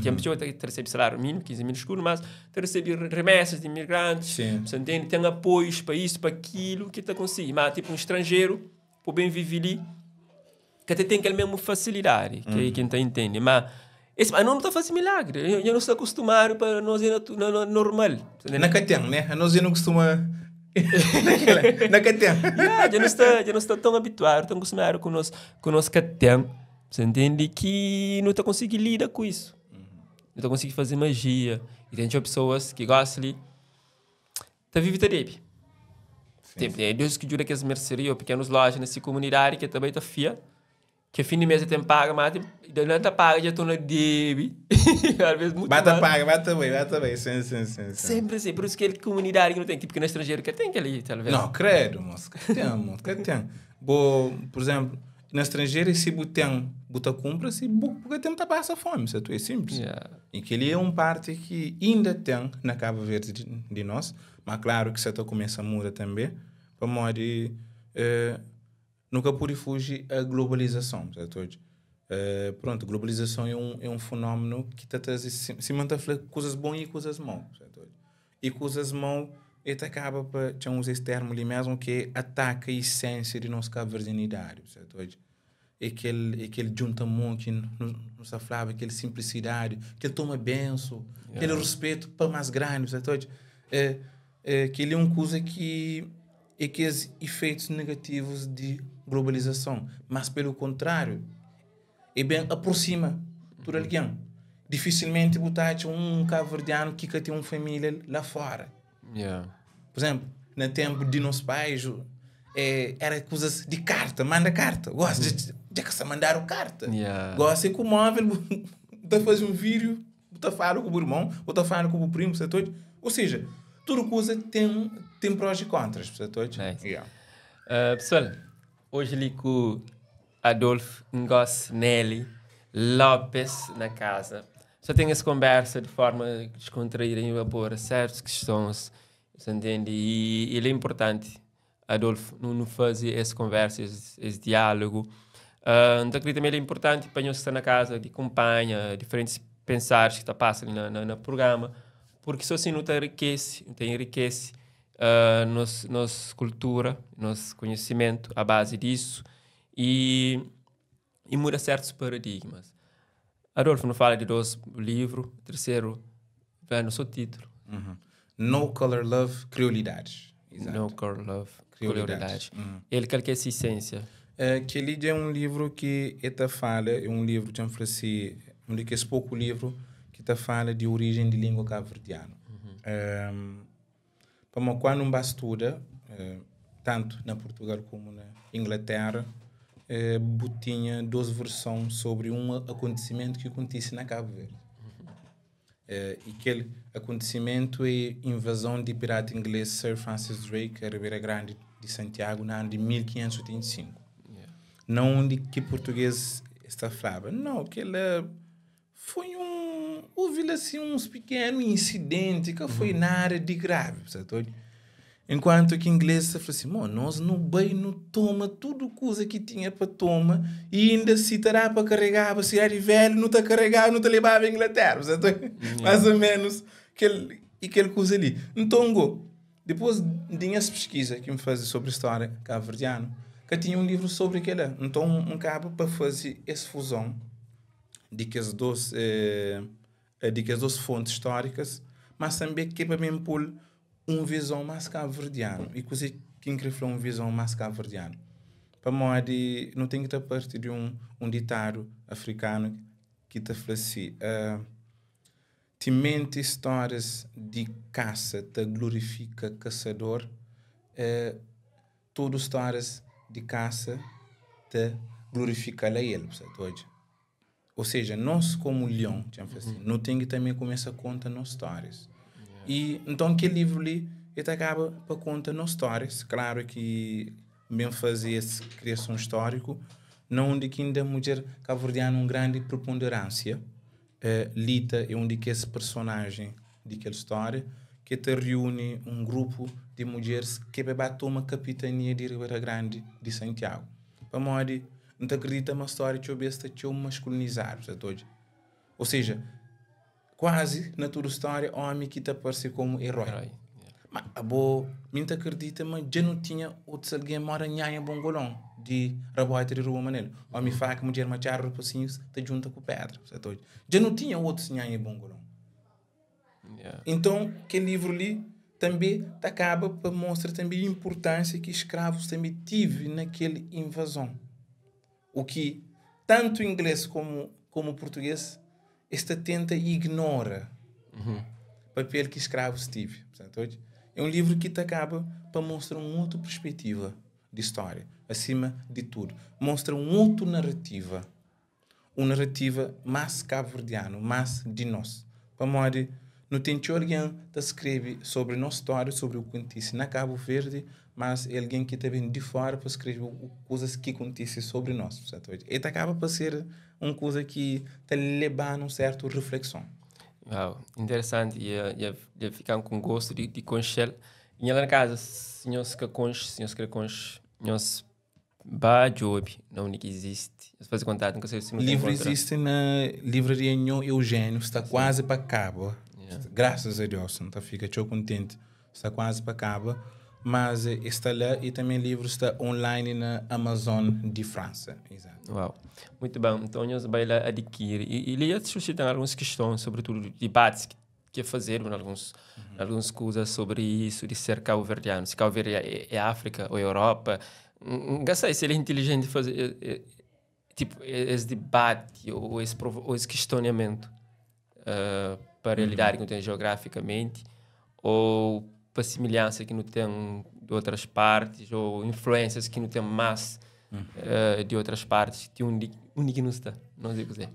tem pessoa que recebe salário mínimo, 15 mil escuros, mas recebe remessas de imigrantes, você entende? Tem apoios para isso, para aquilo que está conseguindo. Mas, tipo, um estrangeiro, para bem viver ali, que até tem aquela mesma facilidade, que quem está entende. Mas, esse, mas não está fazendo milagre. Eu não estou acostumado para nós é normal. Na que tem, né? Nós não costuma... Na que tem. Yeah, já não está tão habituado, tão acostumado com nós que tem. Você entende? Que não está conseguindo lidar com isso. Não está conseguindo fazer magia. E tem pessoas que gostam de... Está vivendo a debe. Tem Deus que ajuda que as mercearias ou pequenas lojas nessa comunidade que também está fia. Que a fim de mês tem paga, mas não está paga, já estou na debe. Às vezes muito Bata paga, bata bem, bata bem. Sim, sim, sim, sim. Sempre assim. Por isso que é comunidade que não tem. Tipo que no estrangeiro que tem aquele, talvez. Não, credo, moço. Que tem, moço. Que tem. Bo, por exemplo, no estrangeiro, se você tem, você compra, se você tem, você passa fome. Isso é simples. Yeah. E que ele é uma parte que ainda tem na Cabo Verde de nós, mas claro que você começa a mudar também, para modo nunca pude fugir à globalização, certo? Prontu, globalizason é un fenómenu ki ta traze, sima N ta fla, kuzas bon i kuzas mau. I kuzas mau, e ta kaba pa, txeu uza es termu li mesmu, ki é ataka isensia di nos kabuverdianidadi. É kel, é kel djunta mon ki nu sta flaba, kel simplisidadi, kel toma bensu, kel ruspetu pa más grandi. Kel-li é un kuza ki é kes ifeitus negativus di globalizason, mas pelu kontráriu, é ben aprosima tudu algen. Difisilmenti bu ta atxa un kabuverdianu ki ka ten un família la fora. Pur izénplu, na ténpu di nos pais, éra kuzas di karta, manda karta. Gósi dja ka sta mandadu karta. Gósi é ku móvel bu ta faze un vídiu, bu ta fala ku bu irmon, bu ta fala ku bu primu, sa ta odja? Ou seja, tudu kuza ten ten prós i kontras, sa ta odja? Nice. Yeah. Pessoal, hoje li ku Adolfo Ngoss Nelly Lopes na casa. Só ten esse conversa de forma descontraída e abora certas questões, você entende? E ele é importante, Adolfo, nu faze esse conversa, esse diálogo. N ta acredita ma ele é importante pa nhos ki sta na casa, di kunpanha diferentes pensares ki ta pasa li na programa, porque só assim nu ta enriquece, nu ta enriquece nos cultura, nos conhecimento a base disso e muda certos paradigmas. Adolfo, nu fala di dos livro, terceiro vem no seu título. No Color Love, Criolidades. Exato. No Color Love, Criolidades. Ele qual que é essa essência? Aquele é um livro que eta fala, é um livro, já falei assim, um de que pouco livro que ta fala de origem de língua cabo-verdiana. Para quando um estuda, tanto na Portugal como na Inglaterra, tinha duas versões sobre um acontecimento que acontece na Cabo Verde. E aquele acontecimento é invasão de pirata inglês Sir Francis Drake a Ribeira Grande de Santiago no ano de 1585. Não onde que português está falava. Não, aquele foi um, houve assim uns pequeno incidente que foi nada de grave, certo? Enquanto que inglês falou assim, nós não bem não toma tudo coisa que tinha para toma e ainda se terá para carregar, se era velho, não está carregado, não te levava a Inglaterra, certo? Mais ou menos aquele, aquele coisa ali. Então, go, depois de minhas pesquisas que me fazia sobre história cabo-verdiana, que tinha um livro sobre aquele. Então, um cabo para fazer essa fusão de que as duas, de que as duas fontes históricas, mas também que para mim pôr uma visão mais cabo-verdiana. E coisa que incrível uma visão mais cabo-verdiana. Para modo, não tem que estar parte de um ditado africano que te fala assim, te mente histórias de caça, te glorifica caçador, todas histórias de caça te glorifica a ele, certo? Ou seja, nós como leão, assim, não tem que também começar a contar nossas histórias. E então aquele livro ali, ele acaba para contar nossas histórias. Claro que bem fazer essa criação histórica, não onde que ainda a mulher cabo-verdiana uma grande preponderância. Lita é onde que esse personagem daquela história, que te reúne um grupo de mulheres que vai tomar capitania de Ribeira Grande de Santiago. Para modo, não te acredita uma história que o besta tinha masculinizado, certo? Ou seja, quase na tua história, homem que te aparece como herói. Herói. Mas a boa, me acredita, mas já não tinha outros alguém mora em Bongolão, de Raboita de Rua Manelo. Homem faca, mulher machado, rapacinhos, te junta com pedra, certo? Já não tinha outros em Bongolão. Então, aquele livro ali também acaba para mostrar também a importância que escravos também tive naquela invasão. O que tanto o inglês como o português está tenta e ignora o papel que escravos tive. Portanto, é um livro que te acaba para mostrar uma outra perspectiva de história, acima de tudo. Mostra uma outra narrativa, uma narrativa mais cabo-verdiana, mais de nós. Para modo, não tem alguém que escreve sobre nossa história, sobre o que acontece na Cabo Verde, mas é alguém que está bem de fora para escrever coisas que acontecem sobre nós. Certo? E acaba para ser uma coisa que te leva a uma certa reflexão. Uau, interessante. E ficar com gosto de conhecer. E lá na casa, se nós que conhece, se nós que conhece, nós Ba djobe na undi ki izisti. Es faze kontatu, N ka sabe si nu ta Livru enkontra. izisti na livraria Nho Eugénio, sta kuazi pa kaba. Grasas a Deus, N ta fika txeu kontenti. Sta kuazi pa kaba, mas e sta la i tanbe livru sta online na Amazon di Fransa. Izatu. Uau! Muitu ben. Nton nhos bai la adikiri. I li dja susita alguns kiston, sobretudu dibatis ki ki é fazedu na alguns na alguns kuzas sobri isu di ser kauverdianu, si Kau Verdi é Afrika ou Europa, N ka sai si el é intilijenti faze tipo es dibati ou es ou es kistionamentu pa realidadi ki nu ten jeografikamenti ou pa similhansa ki nu ten di outras partis ou influensias ki nu ten mas di outras partis ti undi undi ki nu sta, nos é kuzê?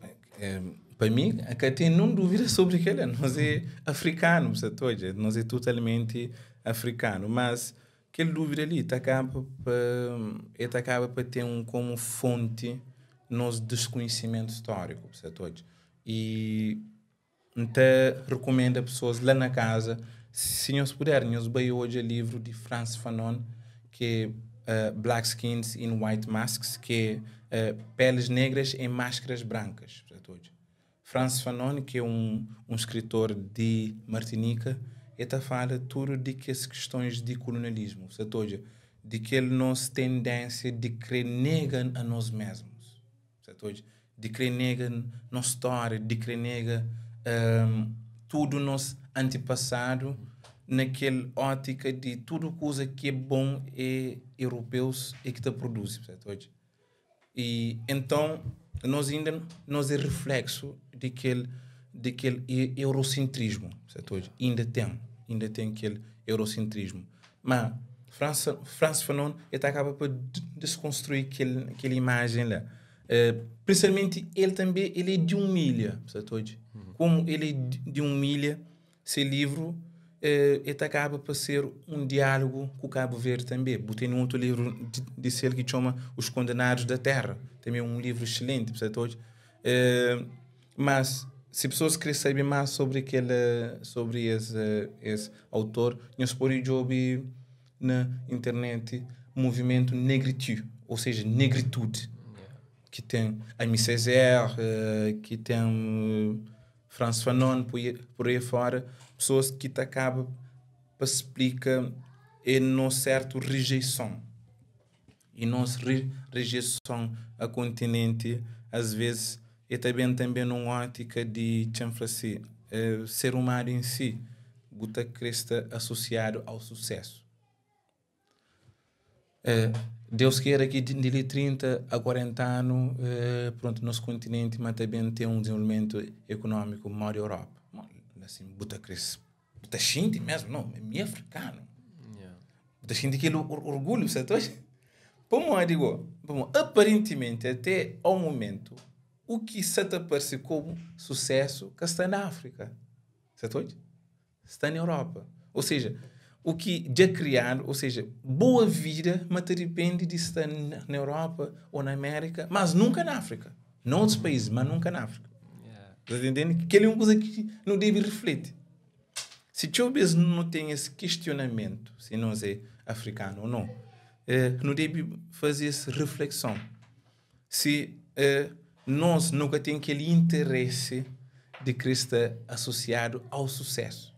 Pa mi, ka ten nun dúvida sobri kel-la. Nos é afrikanu, bu sa ta odja. Nos é totalmenti afrikanu. Mas kel dúvida li ta kaba pa, el ta kaba pa ten komu fonti nos diskunhisimentu stóriku, bu sa ta odja. I N ta rekumenda pesoas la na kaza, si nhos puder, nhos bai odja livru di Frantz Fanon, ki é Black Skins in White Masks, ki é Peles Negras em Máscaras Brancas. Frantz Fanon, ki é un skritor di Martinika, el ta fala tudu di kes kistons di kolonialismu, bu sa ta odja, di kel nos tendénsia di kre nega a nos mesmus. Certo? Hoje, di kre nega nos stória, di kre nega tudu nos antipasadu na kel ótika di tudu kuza ki é bon é europeus é ki ta produzi, certo? Hoje. E então nós ainda nós é reflexo di kel di kel eurocentrismo, certo? Hoje. Inda ten, inda ten kel eurocentrismo. Ma França, Frantz Fanon el ta kaba pa deskonstrui kel, kel imajen la. Prinsipalmenti el tanbe el é di un ilha, bu sa ta odja? Komu el é di un ilha, se livru el ta kaba pa ser un diálugu ku Kabu Verdi tanbe. Bu tene otu livru di sel ki txoma Os Condenados da Terra, tanbe un livru exselenti, bu sa ta odja? Mas, si pesoas kre sabe más sobri kel sobri es es autor, nhos pode djobe na internet Movimentu Negritude, ou seja, Negritude, ki ten Aimé Césaire, ki ten Frantz Fanon, por aí fora, pesoas ki ta kaba pa splika e nos sertu rijeison. I nos rijeison a kontinenti as ves e ta ben tanbe nun ótika di txan fla si, ser umanu en si bu ta kre sta asosiadu au susesu. Deus kera ki di li 30 a 40 anu prontu nos kontinenti ma ta ben ten un dizenvolvimentu ekonómiku modi Europa. Asin bu ta kre Bu ta xinti mesmu, não, mi é afrikanu. Bu ta xinti kel orgulhu, bu sa ta odja? Pamodi go? Pamodi aparentimenti até ao momentu u ki sa ta parse komu susesu ka sta na Afrika. Sa ta odja? Sta na Europa. Ou seja, u ki dja kriadu, ou seja, boa vida ma ta dipende di sta na Europa ou na Amerika, mas nunka na Afrika. Na otus país, mas nunka na Afrika. Tá entende? Kel é un kuza ki nu debe refleti. Si txeu bes nu ten es kistionamentu si nos é afrikanu ou non, nu debe faze es reflekson si nos nu ka ten kel interesi di kre sta asosiadu au susesu.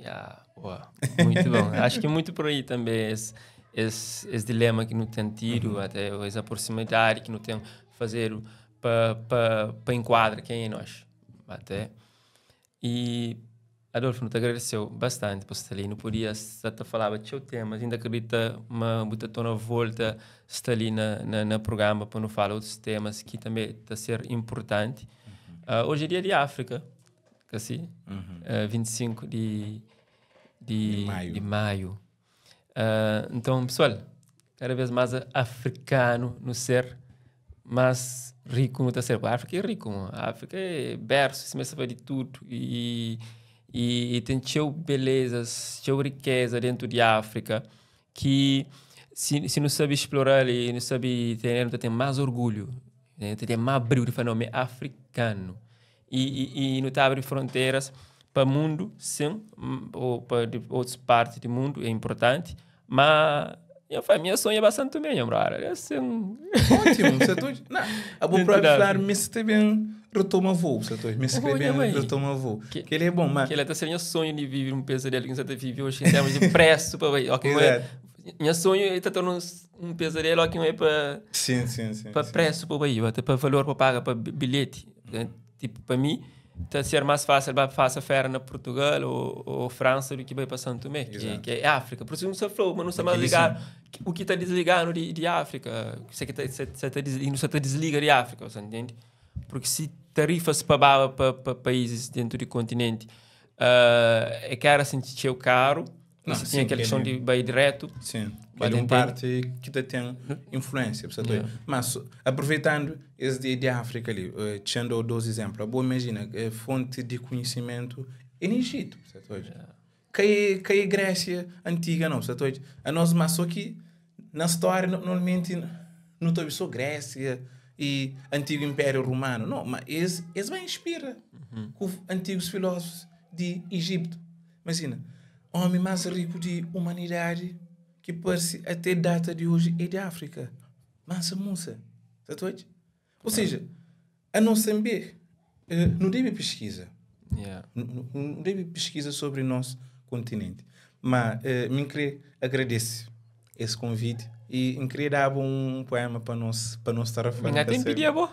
Ya, boa. Muito bom. Acho que é muito por aí também esse, esse, esse dilema que não tem tido, até essa proximidade que não tem fazer para pa, pa enquadra quem é nós. Até. E Adolfo, não te agradeceu bastante por estar ali. Não podia estar a falar de seu temas, ainda acredita uma buta na volta está ali na, na, na programa para não falar outros temas que também está a ser importante. Hoje é dia de África, kasi, 25 di, di, Di maio. di maio. Então, pessoal, cada vez mais africano no ser, mais rico no tá ser. A África é rico, mano. A África é berço, se começa a de tudo e, e, e tem txeu belezas, txeu riqueza dentro de África que se, se não sabe explorar e não sabe ter, não tem mais orgulho, né? Tem mais brilho de falar, não, é africano. E, e, e não tá abre fronteiras para o mundo, sim, ou para de outras partes do mundo, é importante, mas Nha fla, minha sonha é ba Santo Tomé, nha brother. É assim. Ótimo, você tá. Não, a boa própria falar, me se bem retoma voo, você tá. Me se bem retoma voo. Que, que ele é bom, mas que ele até seria sonho de viver um pesadelo que você tá vive hoje em termos de preço para ok, é, minha sonho é tá tornando um pesadelo que não é para Sim, sim, sim. Para preço para aí, até para valor para pagar para bilhete. Tipo, para mim, tá ser mais fácil vai fazer feira na Portugal ou França do que vai para São Tomé, que é África. Por isso não se falou, mas não se mais ligar o que está desligando de África, você que tá, você, você tá desliga, você tá desliga de África, você entende? Porque se tarifas para para países dentro do continente é que era assim, tinha caro, não, você tinha aquela questão de ir direto. Sim, ele é uma parte que tem influência. Yeah. Mas, aproveitando esse dia de África ali, uh, dois exemplos. Boa, imagina, é fonte de conhecimento é no Egito. Certo? Yeah. Que é Grécia antiga, não. Certo? A nós, mas só que na história, normalmente, não estou só Grécia e antigo Império Romano. Não, mas esse vai inspira com antigos filósofos de Egito. Imagina, homem mais rico de humanidade que parece até data de hoje é de África. Mansa Musa. Certo? Ou seja, a não saber, não deve pesquisa. Yeah. Não, deve pesquisa sobre o nosso continente. Mas me queria agradecer esse convite e me queria dar um poema para nós estar a falar. Minha tem pedir, bo.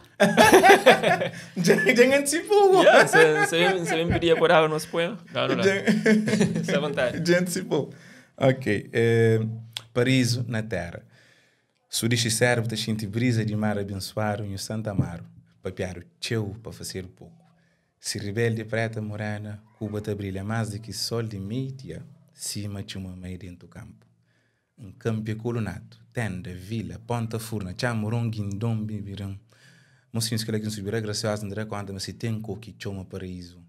Já antecipou. Yeah, você me pedia por dar o nosso poema. Não, não, não. Se à vontade. Já antecipou. Ok. Paraíso na Terra. Sudiste cérebro ta sente brisa de mar abençoado em Santa Amaro, papiar teu para fazer pouco. Se rebelde preta morena, Cuba te brilha mais do que sol de meio-dia, cima de uma meia dentro do campo. Um campo colonato, tenda, vila, ponta furna, chamoron, guindom, bibirão. Mocinhos que lá subirá graciosa, não conta, mas se tem que chama paraíso,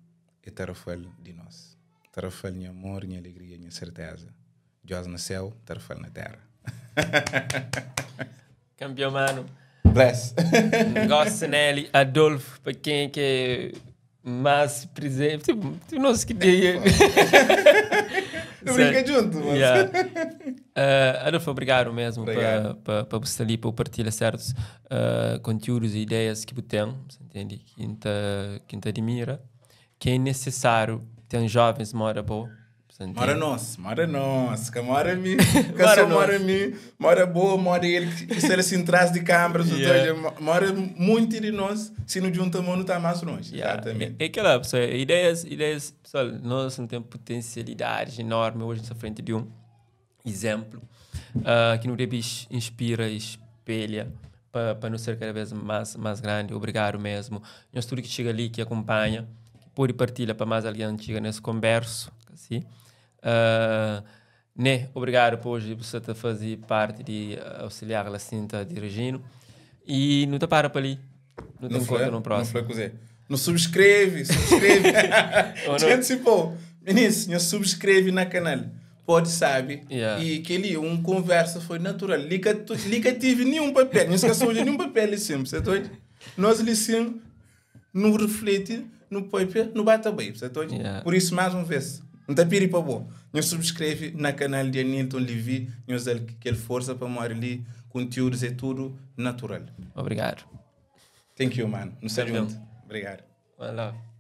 é tarafal de nós. Tarafal minha amor, minha alegria, minha certeza. Deus no céu, tarafal na terra. Campeão, mano. Bless. Gostinelli, Adolfo, para quem que é mais presente. Tipo, nós que dia. Não brinca junto, mas. Yeah. Adolfo, obrigado mesmo para você ali, para partilhar certos conteúdos e ideias que você tem, você entende? Quem te admira. Que é necessário ter jovens mora boa. Mora nós, que mora mim, que só mora mim, mora boa, mora ele, que está assim atrás de câmara, yeah. Mora muito de nós, se não junta a mão não está mais longe. Yeah. Exatamente. É aquela, pessoal, ideias, pessoal, nós não temos potencialidades enormes hoje nessa frente de um exemplo que nos deve inspira e espelha para nos ser cada vez mais grande. Obrigado mesmo. Nós tudo que chega ali, que acompanha, que pode partilhar para mais alguém que chega nesse converso, assim. Né, obrigado por hoje você tá fazer parte de auxiliar a cinta dirigindo e não te para para ali. Não te encontro no próximo. Não foi Não subscreve, subscreve. Te antecipou. Vinícius, não subscreve na canal. Pode sabe. Yeah. E que ali, uma conversa foi natural. Liga, liga tive nenhum papel. Não esqueceu de nenhum papel ali sempre, certo? Nós ali sim, não reflete no papel, no bate bem, certo? Yeah. Por isso, mais uma vez, não está piri para bom. Não subscreve na canal de Anilton Levi, não dá aquele força para morar ali, conteúdos é tudo natural. Obrigado. Thank you, man. Nos junto. Obrigado. One love.